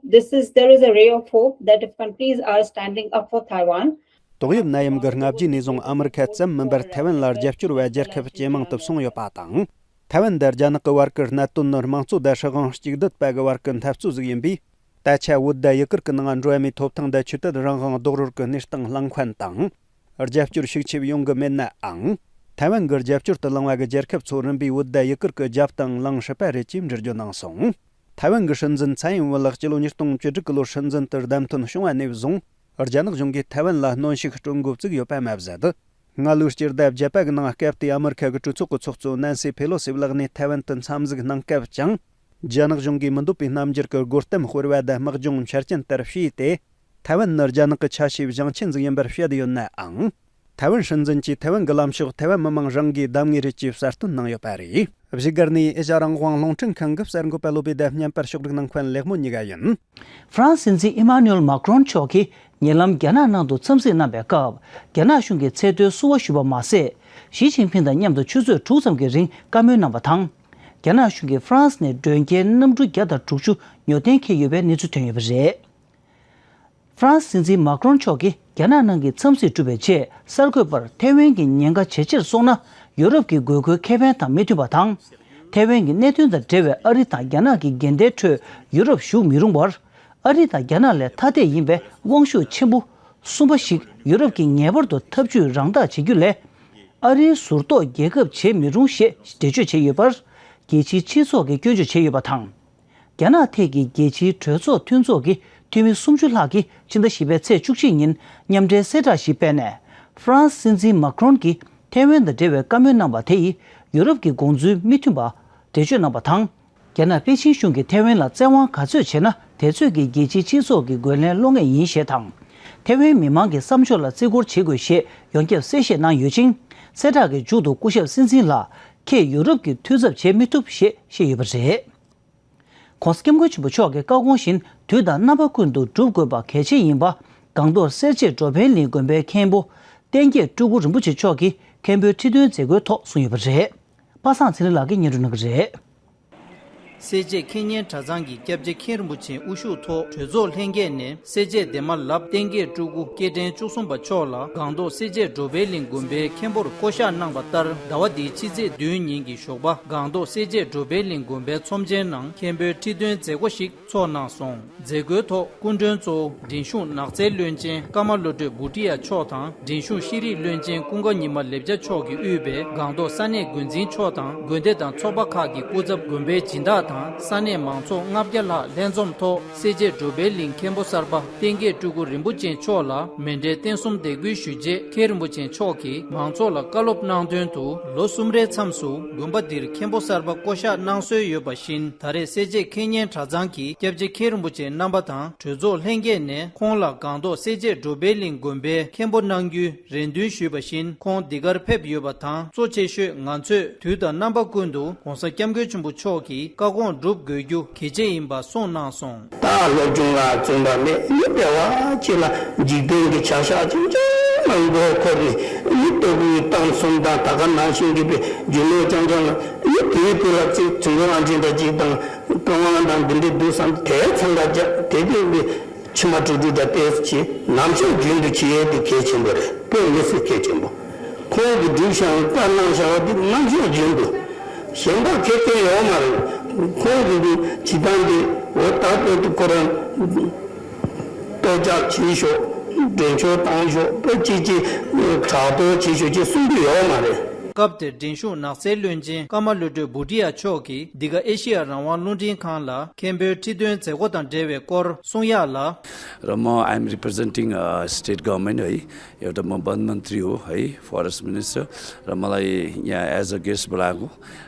This is, there is a ray of hope that if countries are standing up for Taiwan, ཏོག་དབྱིབས་ནད་ཡམས་ཀྱི་སྔ་རྗེས་ནས་བཟུང་ཨ་མི་རི་ཁ་ཙམ་མིན་པར་ཐའེ་ཝན་ལ་རྒྱབ་སྐྱོར་བ་རྒྱལ་ཁབ་ཇེ་མང་དུ་སོང་ཡོད་པ་དང་། ཐའེ་ཝན་དང་རྒྱ་ནག་གི་བར་གྱི་གནད་དོན་ནི་དམངས་གཙོ་དང་སྲིད་དབང་གཅིག་སྡུད་པ་གི་བར་གྱི་འཐབ་རྩོད་ཟིག་ཡིན་པས། ད་ཆ་བོད་དང་ཡུ་གུར་གྱི་ནང་འགྲོ་བ་མིའི་ཐོབ་ཐང་དང་ཆོས་དད་རང་དབང་རྡོག་རོལ་གྱི་གནས་སྟངས་ལངས་མཁན་དང་། རྒྱབ་སྐྱོར་ཤུགས་ཆེ་ཡོང་གི་མེད་ནའང་། ཐའེ་ཝན་གྱི་རྒྱབ་སྐྱོར་དུ་ལངས་པ་གི་རྒྱལ་ཁབ་ཚོ་རིམ་པས་བོད་དང་ཡུ་གུར་གྱི་རྒྱབ་དང་ལངས་སྲིད་པ་རེད་ཅེས་འགྲེལ་བརྗོད་གནང་སོང་། ཐའེ་ཝན་གྱི་སྲིད་འཛིན་ཚའེ་ཡིན་ཝུན་ལགས་སྤྱི་ལོ་ཉིས་སྟོང་བཅུ་དྲུག་གི་ལོར་སྲིད་འཛིན་དུ་བདམས་ཐོན་བྱུང་བ་ནས་བཟུང་། རྒྱ་ནག་གཞུང་གིས་ཐའེ་ཝན་ལ་གནོན་ཤུགས་སྤྲོད་འགོ་བཙུགས་ཡོད་པ་མ་ཟད། སྔ་ལོའི་སྤྱི་ཟླ་བརྒྱད་པ་གི་ནང་སྐབས་དེའི་ཨ་མི་རི་ཁ་གི་གྲོས་ཚོགས་ཀྱི་ཚོགས་གཙོ་ནན་སི་ཕེ་ལོ་སི་ལགས་ནས་ཐའེ་ཝན་དུ་འཚམས་གཟིགས་གནང་སྐབས་ཀྱང་། རྒྱ་ནག་གཞུང་གིས་མི་འདོད་པའི་རྣམ་འགྱུར་གྱི་རྒོལ་གཏམ་སྤེལ་བ་དང་དམག་སྦྱོང་འཆར་ཅན་ལྟར་བྱས་ཏེ། ཐའེ་ཝན་ནི་རྒྱ་ནག་གི་ཆ་ཤས་བཞེངས་ཆེན་ཟིག་ཡིན་པར་བཤད་ཡོད་ནའང་། ཐའེ་ཝན་སྲིད་འཛིན་གྱིས་ཐའེ་ཝན་གྱི་ལམ་ཕྱོགས་ཐའེ་ཝན་མི་དམངས་རང་གིས་བདམས་ངེས་རེད་ཅེས་གསལ་སྟོན་གནང་ཡོད་པ་རེད། བཞུགས་སྒར་ནས་ཨེ་ཤ་ཡ་རང་དབང་རླུང་འཕྲིན་ཁང་གི་གསར་འགོད་པ་བློ་བྷེ་དང་བརྙན་པར་ཕྱོགས་སྒྲིག་གནང་མཁན་ལེགས་མོ་གཉིས་ཀ་ཡིན། ཧྥ་རན་སི་སྲིད་འཛིན་ཨི་མ་ནུ་ཨེལ་མཱ་ཀྲོན་མཆོག་གིས་ཉེ་ལམ་རྒྱ་ནག་ནང་དུ་འཚམས་གཟིགས་གནང་བའི་སྐབས། རྒྱ་ནག་གཞུང་གིས་ཚད་མཐོའི་བསུ་བ་ཞུས་པ་མ་ཟད། ཞི་ཅིན་ཕིང་དང་མཉམ་དུ་ཆུ་ཚོད་དྲུག་ཙམ་གྱི་རིང་བཀའ་མོལ་གནང་བ་དང་། རྒྱ་ནག་གཞུང་གིས་ཧྥ་རན་སི་ནས་མགྲོན་སྐྱེལ་གནམ་གྲུ་བརྒྱ་དང་དྲུག་ཅུ་ཉོ་གཏན་འཁེལ་ཡོད་པའི་གནས་ཚུལ་ཐོན་ཡོད་པ་རེད། ཧྥ་རན་སི་སྲིད་འཛིན་མཱ་ཀྲོན་མཆོག་གིས་རྒྱ་ནག་ནང་གི་འཚམས་གཟིགས་གྲུབ་པའི་རྗེས། གསར་འགོད་པར་ཐའེ་ཝན་གྱི་ཉེན་ཁ་ཇེ་ཆེར་སོང་ན། ཡོ་རོབ་ཀྱི་དགོས་མཁོའི་ཁེ་ཕན་དང་མི་མཐུན་པ་དང་། ཐའེ་ཝན་གྱི་གནད་དོན་དང་འབྲེལ་བའི་ཨ་རི་དང་རྒྱ་ནག་གི་འགལ་ཟླའི་ཁྲོད་ཡུ་རོབ་ཞུགས་མི་རུང་བར། ཨ་རི་དང་རྒྱ་ནག་ལས་ཐ་དད་ཡིན་པའི་དབང་ཤུགས་ཆེན་པོ་གསུམ་པ་ཞིག་ཡུ་རོབ་ཀྱིས་ངེས་པར་དུ་ཐབས་ཇུས་རང་བདག་བྱེད་རྒྱུ་ལས། ཨ་རིའི་ཟུར་གཏོགས་རྒྱལ་ཁབ་བྱེད་མི་རུང་ཞེས་འགྲེལ་བརྗོད་བྱས་ཡོད་པར། རྒྱལ་སྤྱིའི་སྤྱི་ཚོགས་ཀྱིས་སྐྱོན་བརྗོད་བྱས་ཡོད་པ་དང་། རྒྱ་ནག་ཐད་ཀྱི་རྒྱལ་སྤྱིའི་གྲོས་ཚོགས་མཐུན་ཚོགས་ཀྱི་འཐུས་མི་སུམ་ཅུ་ལྷག་གིས་ཕྱི་ཟླ་བཞི་པའི་ཚེས་བཅུ་གཅིག་ཉིན་མཉམ་འབྲེལ་གསལ་བསྒྲགས་ཤིག་སྤེལ་ནས། ཧྥ་རན་སི་སྲིད་འཛིན་མཱ་ཁྲོན་གྱིས་ཐེ་ཝན་དང་འབྲེལ་བའི་བཀའ་མོལ་གནང་པ་དེ་ཡིས་ཡུ་རོབ་ཀྱི་དགོངས་ཚུལ་མི་མཐུན་པ་འགྲེལ་བརྗོད་གནང་པ་དང་། རྒྱ་ནག་པེ་ཅིན་གཞུང་གིས་ཐེ་ཝན་ལ་བཙན་དབང་ག་ཚོད་བྱས་ན། དེ་ཚོད་ཀྱིས་རྒྱལ་སྤྱིའི་སྤྱི་ཚོགས་ཀྱི་རྒོལ་ལན་སློང་ངེས་ཡིན་ཞེས་དང་། ཐེ་ཝན་མི་མང་གི་བསམ་ཕྱོགས་ལ་བརྩི་བཀུར་བྱེད་དགོས་ཞེས་ཡོངས་ཁྱབ་གསལ་བཤད་གནང་ཡོད་ཅིང་། གསལ་བསྒྲགས་ཀྱི་མཇུག་ཏུ་སྐུ་ཞབས་སྲིད་འཛིན་ལགས། ཁྱེད་ཡུ་རོབ་ཀྱི་འཐུས་ཚབ་བྱེད་མི་ཐུབ་ཞེས་བཤད་ཡོད་པ་རེད། ྋགོང་ས་ྋསྐྱབས་མགོན་ཆེན་པོ་མཆོག་གི་བཀའ་དགོངས་བཞིན་དུས་དང་རྣམ་པ་ཀུན་ཏུ་སྒྲུབ་དགོས་པ་གལ་ཆེ་ཡིན་པ། སྒང་ཏོག་སེར་བྱེས་འགྲོ་ཕན་གླིང་དགོན་པའི་མཁན་པོ་བསྟན་རྒྱས་སྤྲུལ་སྐུ་རིན་པོ་ཆེ་མཆོག་གིས་མཁན་པོའི་ཁྲི་སྟོན་མཛད་སྒོའི་ཐོག་གསུངས་ཡོད་པ་རེད། པ་སངས་ཚེ་རིང་ལགས་ཀྱིས་སྙན་སྒྲོན་གནང་གི་རེད། སེར་བྱེས་མཁས་སྙན་གྲྭ་ཚང་གི་སྐྱབས་རྗེ་མཁན་རིན་པོ་ཆེའི་དབུ་བཞུགས་ཐོག་གྲོས་ཚོགས་ལྷན་རྒྱས་ནས་སེར་བྱེས་འདན་མ་ལབ་བསྟན་རྒྱས་སྤྲུལ་སྐུ་སྐྱེ་ཕྲེང་བཅུ་གསུམ་པ་མཆོག་ལ་སྒང་ཏོག་སེར་བྱེས་འགྲོ་ཕན་གླིང་དགོན་པའི་མཁན་པོར་བསྐོ་གཞག་གནང་བ་ལྟར། ཟླ་བ་འདིའི་ཕྱི་ཚེས་བདུན་ཉིན་གྱི་ཞོགས་པ་སྒང་ཏོག་སེར་བྱེས་འགྲོ་ཕན་གླིང་དགོན་པའི་ཚོམས་ཆེན་ནང་མཁན་པོའི་ཁྲི་སྟོན་མཛད་སྒོ་ཞིག་ཚོགས་གནང་སོང་། མཛད་སྒོའི་ཐོག་སྐུ་མགྲོན་གཙོ་བོ་འབྲིང་གཞུང་ནགས་ཚལ་བློན་ཆེན་ཀརྨ་བློ་གྲོས་བྷུ་ཏི་ཡ་མཆོག་དང་། འབྲིང་གཞུང་ཤེས་རིག་བློན་ཆེན་ཀུན་དགའ་ཉི་མ་ལེབ་རྒྱ་མཆོག་གིས་དབུས་པའི་སྒང་ཏོག་ས་གནས་འགོ་འཛིན་མཆོག་དང་། དགོན་སྡེ་དང་ཚོགས་པ་ཁག་གི་སྐུ་ཚབ། དགོན་པའི་སྦྱིན་བདག་དང་ས་གནས་མང་ཚོགས་ལྔ་བརྒྱ་ལྷག་ལྷན་འཛོམས་ཐོག་སེར་བྱེས་འགྲོ་ཕན་གླིང་མཁན་པོ་གསར་པ་བསྟན་རྒྱས་སྤྲུལ་སྐུ་རིན་པོ་ཆེ་མཆོག་ལ་མཎྜལ་རྟེན་གསུམ་འདེགས་འབུལ་ཞུས་རྗེས། མཁན་རིན་པོ་ཆེ་མཆོག་གིས་མང་ཚོགས་ལ་བཀའ་སློབ་གནང་དོན་དུ། ལོ་གསུམ་རེའི་མཚམས་སུ་དགོན་པ་འདིར་མཁན་པོ་གསར་པ་བསྐོ་གཞག་གནང་སྲོལ་ཡོད་པ་བཞིན། ད་རེས་སེར་བྱེས་མཁས་སྙན་གྲྭ་ཚང་གི་སྐྱབས་རྗེ་མཁན་རིན་པོ་ཆེ་རྣམ་པ་དང་གྲོས་ཚོགས་ལྷན་རྒྱས་ནས་ཁོང་ལ་སྒང་ཏོག་སེར་བྱེས་འགྲོ་ཕན་གླིང་དགོན་པའི་མཁན་པོ་གནང་རྒྱུའི་རེ་འདུན་ཞུས་པ་བཞིན། ཁོང་འདི་གར་ཕེབས་ཡོད་པ་དང་། གཙོ་ཆེ་ཤོས་ང་ཚོས་དུས་དང་རྣམ་པ་ཀུན་ཏུ་༧གོང་ས་༧སྐྱབས་མགོན་ཆེན་པོ་མཆོག་གི་བཀའ་དགོངས་སྒྲུབ་དགོས་རྒྱུ་གལ་ཆེ་ཡིན་པ་གསུངས་གནང་སོང་། ད་སློབ་སྦྱོང་ལ་བརྩོན་པ་མེད། མི་དེ་བ་ཅིག་ལ་འཇིག་རྟེན་གྱི་བྱ་གཞག་ཅིག་ཅང་མ་མགོ་འཁོར་ནས། མི་ལྟ་བུའི་གཏམ་གསུམ་དང་ད་ག་ནང་བཞིན་གྱི་པའི་རྒྱུ་ནོར་རྐྱང་རྐྱང་ལ། མི་དེའི་དུས་ལ་ཅིག་དུས་འགོ་ཨང་ཅན་དང་ཅིག་དང་རྐང་དབང་དང་འདི་འདྲའི་འདུག་བསམ། དེའི་ཚང་ཀ་རྒྱ་དེ་དེ་བའི་ཕྱི་མ་དྲུག་དྲུག་དང་ཏོག་ཙམ་ནམ་ཞག་རྒྱུན་དུ་བྱེད་ཡས་དེ་གལ་ཆེན་པོ་རེད། དཔེ་མི་སྲིད་གལ་ཆེན་པོ། ཁོང་གིས་སྒྲུབ་བཞག་བཀའ་གནང་བཞག་པ་དེ་ནམ་ཞག་རྒྱུན་དུ། གཞན་པ་གལ་ཆེན་ཡོད་མ་རེད། ཁོང་གི་བྱེད་སྟངས་དེ་འོ་ད་དཔེ་དེ་ཁོ་རང་གཏོར་རྒྱག་བྱེད་ཤོག་འགྲེམས་འཇོག་བཏང་ཤོག་དཔེ་ཅིག་ཅིག་དྲག་གཏོར་བྱེད་ཤོག་ཅེས་གསུང་རྒྱུ་ཡོད་མ་རེད། སྐབས་དེར་འབྲིང་གཞུང་ནགས་ཚལ་བློན་ཆེན་ཀརྨ་བློ་གྲོས་བྷུ་ཏི་ཡ་མཆོག་གིས་འདི་ག་ཨེ་ཤི་ཡ་རང་དབང་རླུང་འཕྲིན་ཁང་ལ་མཁན་པོའི་ཁྲི་སྟོན་མཛད་སྒོ་དང་འབྲེལ་བའི་སྐོར་གསུང་ཡག་ལ། र म I am representing state government है। एउटा म वन मन्त्री हो है, forest minister. र मलाई यहाँ as a guest बोलाएको,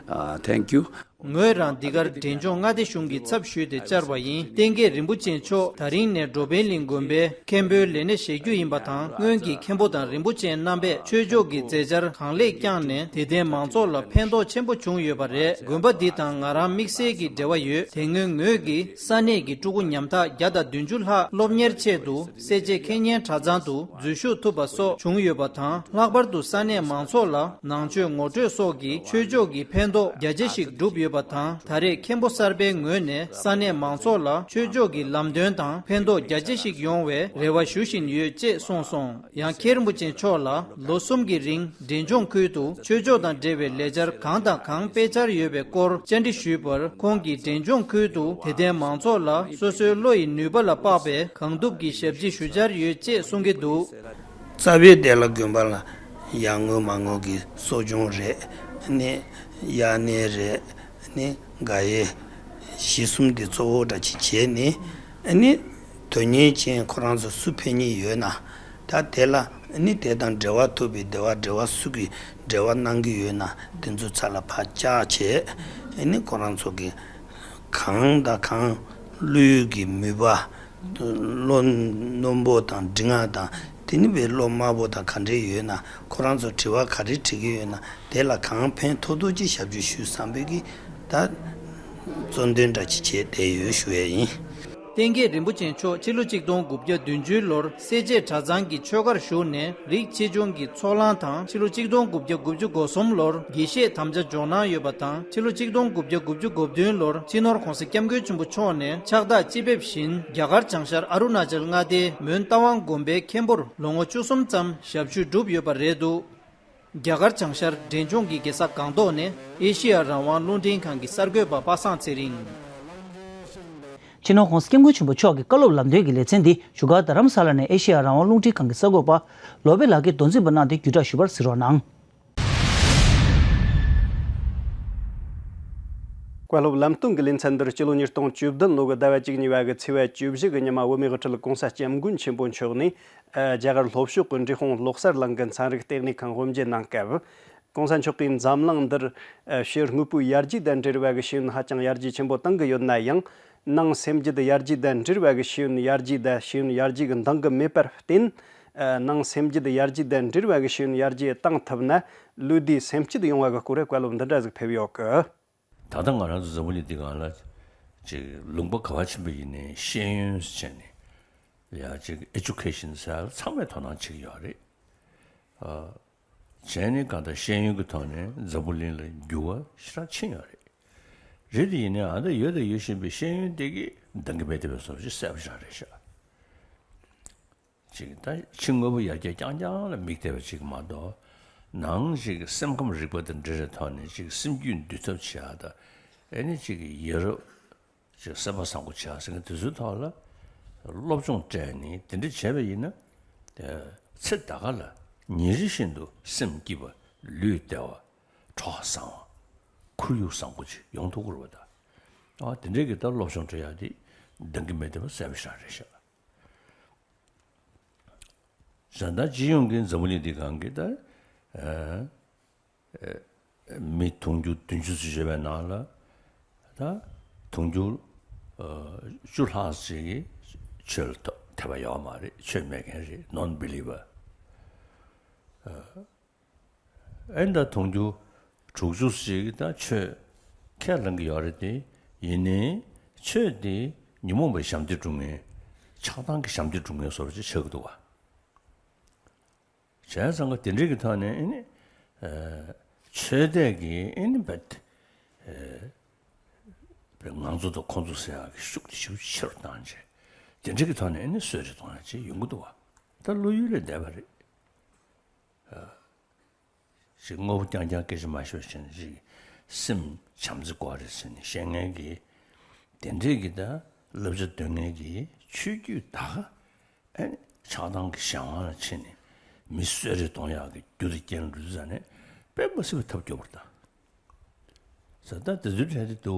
थ्याङ्क यू। ངོས་རང་འདི་གར་འབྲས་ལྗོངས་མངའ་སྡེ་གཞུང་གི་ཚབ་ཞུས་ཏེ་བཅར་བ་ཡིན། བསྟན་རྒྱས་རིན་པོ་ཆེ་མཆོག་ད་རིང་ནས་འགྲོ་ཕན་གླིང་དགོན་པའི་མཁན་པོའི་ལས་གནས་བཞེས་རྒྱུ་ཡིན་པ་དང་། སྔོན་གྱི་མཁན་པོ་དང་རིན་པོ་ཆེ་རྣམ་པས་ཆོས་ཕྱོགས་ཀྱི་མཛད་འཆར་གང་ལེགས་བསྐྱངས་ནས་དད་ལྡན་མང་ཚོགས་ལ་ཕན་ཐོགས་ཆེན་པོ་བྱུང་ཡོད་པ་རེད། དགོན་པ་འདི་དང་ང་རང་དམིགས་བསལ་གྱི་འབྲེལ་བ་ཡོད། དེ་སྔོན་ངོས་ཀྱིས་ས་གནས་ཀྱི་ཕྲུ་གུ་ཉམ་ཐག་བརྒྱ་དང་བདུན་ཅུ་ལྷག་སློབ་གཉེར་ཆེད་དུ་སེར་བྱེས་མཁས་སྙན་གྲྭ་ཚང་དུ་འཛུལ་ཞུགས་ཐུབ་པ་སོགས་བྱུང་ཡོད་པ་དང་། ལྷག་པར་དུ་ས་གནས་མང་ཚོགས་ལ་ནང་ཆོས་ངོ་སྤྲོད་སོགས་ཀྱི་ཆོས་ཕྱོགས་ཀྱི་ཕན་ཐོགས་རྒྱ་ཆེ་ཞིག་བསྒྲུབས་ཡོད་པ་དང་། ད་རེས་མཁན་པོ་གསར་པའི་ངོས་ནས་ས་གནས་མང་ཚོགས་ལ་ཆོས་ཕྱོགས་ཀྱི་ལམ་སྟོན་དང་ཕན་ཐོགས་རྒྱ་ཆེ་ཞིག་ཡོང་བའི་རེ་བ་ཞུ་བཞིན་ཡོད་ཅེས་གསུངས་སོང་། ཡང་མཁན་རིན་པོ་ཆེ་མཆོག་ལ་ལོ་གསུམ་གྱི་རིང་འབྲས་ལྗོངས་ཁུལ་དུ་ཆོས་ཕྱོགས་དང་འབྲེལ་བའི་ལས་འཆར་གང་དང་གང་སྤེལ་འཆར་ཡོད་པའི་སྐོར་བཅར་འདྲི་ཞུས་པར། ཁོང་གིས་འབྲས་ལྗོངས་ཁུལ་དུ་དད་ལྡན་མང་ཚོགས་ལ་སོ་སོའི་བློ་ཡི་ནུས་པ་ལ་དཔག་པའི་གང་ཐུབ་ཀྱི་ཞབས་ཕྱི་ཞུ་འཆར་ཡོད་ཅེས་གསུང་གི་འདུག། རྩ་བའི་དེ་ལ་དགོན་པ་ལ་ཡར་ངོ་མར་ངོ་གི་གསོ་སྦྱོང་རེད། ནི་དབྱར་གནས་རེད། ནི་དགའ་ཡས་གཞི་གསུམ་འདི་གཙོ་བོ་འདྲ་ཅིག་བྱས་ནི། ནི་དོན་གཉེར་ཅན་ཁོ་རང་ཚོ་སུ་ཕན་ཉེ་ཡོད་ན། ད་དེ་ལ་ནི་དེ་དང་འབྲེལ་བ་ཐུབ་པའི་དེ་བ་འབྲེལ་བ་སུ་གིས་འབྲེལ་བ་གནང་གི་ཡོད་ན། དེ་ཚོ་ཚ་ལ་ཕར་བཅར་བྱས། ནི་ཁོ་རང་ཚོ་གི་གང་དང་གང་བློའི་གི་མོས་པ། བློ་རྣོན་པོ་དང་འདྲི་ང་དང་། དེ་ནི་བའི་བློ་དམར་པོ་དང་ག་འདྲ་ཡོད་ན། ཁོ་རང་ཚོ་དྲི་བ་ག་རེ་དྲི་གི་ཡོད་ན། དེ་ལ་གང་ཕན་ཐོགས་ཐོགས་ཀྱི་ཞབས་ཕྱི་ཞུ་བསམ་པའི་གི་ད་གཙོ་འདོན་འདྲ་ཅིག་བྱས་བསྡད་ཡོད་ཞུ་ཡས་ཡིན། བསྟན་རྒྱས་རིན་པོ་ཆེ་མཆོག་ཕྱི་ལོ་གཅིག་སྟོང་དགུ་བརྒྱ་བདུན་ཅུ་ལོར་སེར་བྱེས་གྲྭ་ཚང་གི་ཆོས་ཁར་ཞུགས་ནས་རིགས་ཆེ་ཆུང་གི་ཚོགས་ལངས་དང་། ཕྱི་ལོ་གཅིག་སྟོང་དགུ་བརྒྱ་དགུ་བཅུ་གོ་གསུམ་ལོར་དགེ་བཤེས་དམ་བཅའ་འཇོག་གནང་ཡོད་པ་དང་། ཕྱི་ལོ་གཅིག་སྟོང་དགུ་བརྒྱ་དགུ་བཅུ་གོ་བདུན་ལོར་སྤྱི་ནོར་༧གོང་ས་༧སྐྱབས་མགོན་ཆེན་པོ་མཆོག་ནས་ཕྱག་རྟགས་སྤྱི་ཕེབས་བཞིན་རྒྱ་གར་བྱང་ཤར་ཨ་རུ་ན་ཅལ་མངའ་སྡེའི་མོན་རྟ་དབང་དགོན་པའི་མཁན་པོར་ལོ་ངོ་བཅུ་གསུམ་ཙམ་ཞབས་ཞུ་བསྒྲུབས་ཡོད་པ་རེད་འདུག། རྒྱ་གར་བྱང་ཤར་འབྲས་ལྗོངས་ཀྱི་རྒྱལ་ས་སྒང་ཏོག་ནས་ཨེ་ཤེ་ཡ་རང་དབང་རླུང་འཕྲིན་ཁང་གི་གསར་འགོད་པ་པ་སངས་ཚེ་རིང་། སྤྱི་ནོར་༧གོང་ས་༧སྐྱབས་མགོན་ཆེན་པོ་མཆོག་གི་བཀའ་སློབ་ལམ་སྟོན་གྱི་ལེ་ཚན་འདི་བཞུགས་སྒར་རྡ་རམ་ས་ལ་ནས་ཨེ་ཤེ་ཡ་རང་དབང་རླུང་འཕྲིན་ཁང་གི་གསར་འགོད་པ་ལོ་པེ་ལགས་ཀྱིས་མདོ་འཛིན་པ་གནང་སྟེ་བརྒྱུད་བསྒྲགས་ཞུས་པར་གཟིགས་རོགས་གནང་། བཀའ་སློབ་ལམ་སྟོན་གྱི་ལེ་ཚན་འདིར་སྤྱི་ལོ་ཉིས་སྟོང་བཅུ་བདུན་ལོ་གི་ཟླ་བ་བཅུ་གཉིས་པ་གི་ཚེས་པ་བཅུ་བཞི་གི་ཉི་མ་བོད་མིའི་དབུ་ཁྲིད་༸གོང་ས་༸སྐྱབས་མགོན་ཆེན་པོ་མཆོག་ནས་ཨ་རྒྱ་གར་ལྷོ་ཕྱོགས་ཀྱི་འབྲས་སྤུངས་བློ་གསར་གླིང་གི་ཚན་རིག་ལྟེ་གནས་ཁང་དབུ་འབྱེད་གནང་སྐབས། ༸གོང་ས་མཆོག་གིས་འཛམ་གླིང་འདིར་ཨ་ཕྱི་དངོས་པོའི་ཡར་རྒྱས་དང་འབྲེལ་བ་གི་ཤེས་ཡོན་ཧ་ཅང་ཡར་རྒྱས་ཆེན་པོ་གཏང་གི་ཡོད་ན་ཡང་། ནང་སེམས་རྒྱུད་ཡར་རྒྱས་དང་འབྲེལ་བ་གི་ཤེས་ཡོན་ཡར་རྒྱས་དང་ཤེས་ཡོན་ཡར་རྒྱས་ཀྱི་འདང་གི་མེད་པར་བརྟེན། ཨ་ནང་སེམས་རྒྱུད་ཡར་རྒྱས་དང་འབྲེལ་བ་གི་ཤེས་ཡོན་ཡར་རྒྱས་གཏང་ཐུབ་ན། ལུས་བདེ་སེམས་སྐྱིད་ཡོང་བ་གི་སྐོར་བཀའ་སློབ་འདི་འདྲ་ཟིག་ཕེབས་ཡོད་གི། ད་ལྟ་ང་རང་ཚོ་འཛམ་བུ་གླིང་འདི་སྒང་ལ་ཅིག་ལུང་པ་ག་པར་ཕྱིན་པ་ཡིན་ནའི་ཤེས་ཡོན་ཟེར་ནས་ཡ་ཅིག་ཨེ་ཌུ་ཀེ་ཤན་ཟེར་ཡ་ལ་ཚང་མས་དོ་སྣང་བྱེད་ཀྱི་ཡོད་རེད། ཨ། བྱས་ནས་གང་ལྟར་ཤེས་ཡོན་གྱི་ཐོག་ནས་འཛམ་བུ་གླིང་ལ་འགྱུར་བ་ཞེ་དྲག་ཕྱིན་ཡོད་རེད། རེད་དེ་ཡིན་ནའི་ཨ་ད་ཡོད་དང་ཡོད་བཞིན་པའི་ཤེས་ཡོན་དེ་གིས་འདང་གི་མེད་བསྡད་པའི་བཟོ་འདྲ་ཞིག་གསལ་པོ་ཞིག་རེད་ཤག་ཅིག་ད་ཕྱི་དངོས་པོ་ཡར་རྒྱས་རྐྱང་རྐྱང་ལ་དམིགས་བསྡད་པ་ཅིག་མ་གཏོགས། ནང་ཞིག་སེམས་ཁམས་རིག་པ་དང་འབྲེལ་བའི་ཐོག་ནས་ཅིག་སེམས་རྒྱུད་འདུལ་ཐབས་བྱེད་ཡག་དང་། ཨེ་ནི་ཅིག་ཡ་རབས་ཅིག་སེམས་པ་བཟང་པོ་བྱེད་ཡག་ཟེར་མཁན་དེ་ཚོའི་ཐོག་ལ་སློབ་སྦྱོང་སྤྲད་ནས་དེ་འདྲ་བྱས་པ་ཡིན་ན། ཚེ་འདི་ག་ལ་ཉིན་རེ་བཞིན་དུ་སེམས་སྐྱིད་པ། ལུས་བདེ་བ། གྲོགས་བཟང་བ། ཁོར་ཡུག་བཟང་པོ་ཅིག་ཡོང་ཐུབ་ཀྱི་རེད་པ། ད་ཨ་དེ་འདྲའི་གི་ད་སློབ་སྦྱོང་སྤྲད་ཡག་དེ་འདང་གི་མེད་བསྡད་པ་གསལ་པོ་ཞིག་རེད་ཤག་བྱས་ཙང་སྤྱི་ཡོངས་ཀྱི་འཛམ་བུ་གླིང་འདི་སྒང་གི་ད་ཨ་ཨ་མི་དུང་ཕྱུར་བདུན་ཅུ་ཙམ་ཡོད་པའི་ནང་ལ་ད་དུང་ཕྱུར་ཨ་བཅུ་ལྷག་ཅིག་གིས་ཆོས་ལ་དད་པ་ཡོད་མ་རེད། ཆོས་མེད་མཁན་རེད། ནོན་བི་ལི་ཝར། ཨ་ཨེ་ད་དུང་ཕྱུར་དྲུག་ཅུ་ཞིག་ད་ཆོས་ཁས་བླངས་ཀྱི་ཡོད་རེད་དེ། ཡིན་ནའི་ཆོས་དེ་ཉོན་མོངས་པའི་ཞབས་འདེགས་སྒྲུབ་མཁན། ཆགས་སྡང་གི་ཞབས་འདེགས་སྒྲུབ་མཁན་བཟོ་འདྲ་ཅིག་ཆགས་ཀྱི་འདུག་པ། བྱས་ཙང་ག་དེ་འདྲའི་གི་ཐོག་ནས་ཨེ་ནི་ཨ་ཆོས་དད་ཀྱི་ཨེ་ནི་བེད་ཨ་བེད་ང་ཚོ་དང་ཁོང་ཚོ་ཟེར་ཡག་གི་ཤུགས་དེ་ཞེ་པོ་ཆེ་རུ་བཏང་བྱས། དེ་འདྲའི་གི་ཐོག་ནས་ཨེ་ནི་གསོད་རེས་གཏོང་ཡག་ཅིག་ཡོང་གི་འདུག་པ། ད་བློ་ཡུལ་ལས་འདས་པ་རེད། ཞིག་དངོས་པོ་རྐྱང་རྐྱང་སྐད་ཆ་མ་ཤོད་བྱས་ནས་ཞིག་སེམས་བྱམས་བརྩེ་དགོས་རེད་ཟེར་ནས་བཤད་མཁན་གྱི། དེ་འདྲས་ཀྱི་ད་བསླབ་བྱ་འདོན་མཁན་གྱི་ཆོས་བརྒྱུད་ད་ག་ཨེ་ནི་ཆགས་སྡང་གི་གཞན་དབང་ལ་ཕྱིན་ནས་མི་གསོད་རེས་གཏོང་ཡག་གི་རྒྱུ་དང་རྐྱེན་འགྲོ་དུས་ཙ་ནས་དཔེ་མི་སྲིད་པའི་ཐབས་སྐྱོ་པོ་རེད་ད། ཟེར་ད་དེ་ཚོའི་གྲས་དེ་དུ་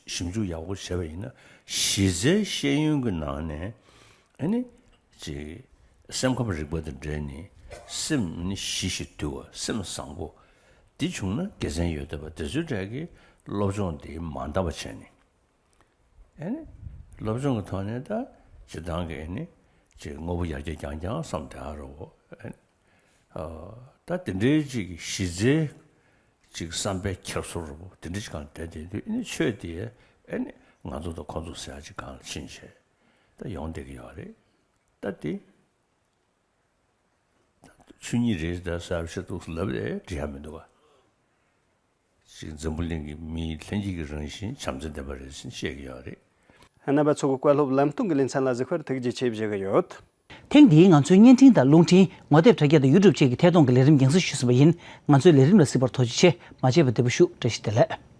ཞིབ་འཇུག་ཡག་པོ་བྱས་པ་ཡིན་ན་གཞི་རྩའི་ཤེས་ཡོན་གྱི་ནང་ནས་ཨེ་ནི་ཅིག་སེམས་ཁམས་རིག་པ་དང་འབྲེལ་ནས་སེམས་ནི་ཞི་ཞིང་དུལ་བ་སེམས་བཟང་པོ་འདི་བྱུང་ན་དགེ་མཚན་ཡོད་བསྡད་པ་དེ་ཚོའི་གྲས་ཀྱི་སློབ་སྦྱོང་དེ་མ་འདང་བ་བྱས་ནས་ཨེ་ནི་སློབ་སྦྱོང་གི་ཐོག་ནས་ད་སྤྱིར་བཏང་གི་ཨེ་ནི་ཅིག་དངོས་པོ་ཡར་རྒྱས་རྐྱང་རྐྱང་བསམ་བསྡད་ཡག་རེད་པ། ཨ་ད་དེ་འདྲའི་ཅིག་གཞི་རྩའི་ཅིག་བསམ་པའི་འཁྱེར་སོ་རུ་དེ་འདྲ་ཅིག་གང་བསྡད་དེ་དུས་ཨེ་ནི་ཆོས་དེ་ཨེ་ནི་ང་ཚོ་དང་ཁོང་ཚོ་ཟེར་ཡག་ཅིག་གང་ལ་ཕྱིན་བྱས་ད་ཡོང་བསྡད་ཀྱི་ཡོད་རེད། ད་དེ་ཆོས་ཉིད་རེད་ད་ཟེར་བཤད་འདུག་ལབ་རེད་འགྲིག་ཡག་མི་འདུག་ག་ཅིག་འཛམ་བུ་གླིང་གི་མིའི་ལྷན་སྐྱེས་ཀྱི་རང་བཞིན་བྱམས་བརྩེ་ལྡན་པ་རེད་ཟེར་བཤད་ཀྱི་ཡོད་རེད། རྣམ་པ་ཚོ་གི་བཀའ་སློབ་ལམ་སྟོན་གྱི་ལེ་ཚན་ལ་གཟིགས་པར་ཐུགས་རྗེ་ཆེ་ཞུ་གི་ཡོད། ཐེངས་འདིའི་ང་ཚོའི་བརྙན་འཕྲིན་དང་རླུང་འཕྲིན། ངོ་དེབ་དྲ་རྒྱ་དང་ཡུ་ཊུབ་བཅས་ཀྱི་ཐད་གཏོང་གི་ལས་རིམ་རྒྱང་སྲིང་ཞུས་ཟིན་པ་ཡིན། ང་ཚོའི་ལས་རིམ་ལ་གཟིགས་པར་ཐུགས་རྗེ་ཆེ། མ་བརྗེད་པར་བདེ་པོ་བཞུགས། བཀྲ་ཤིས་བདེ་ལེགས།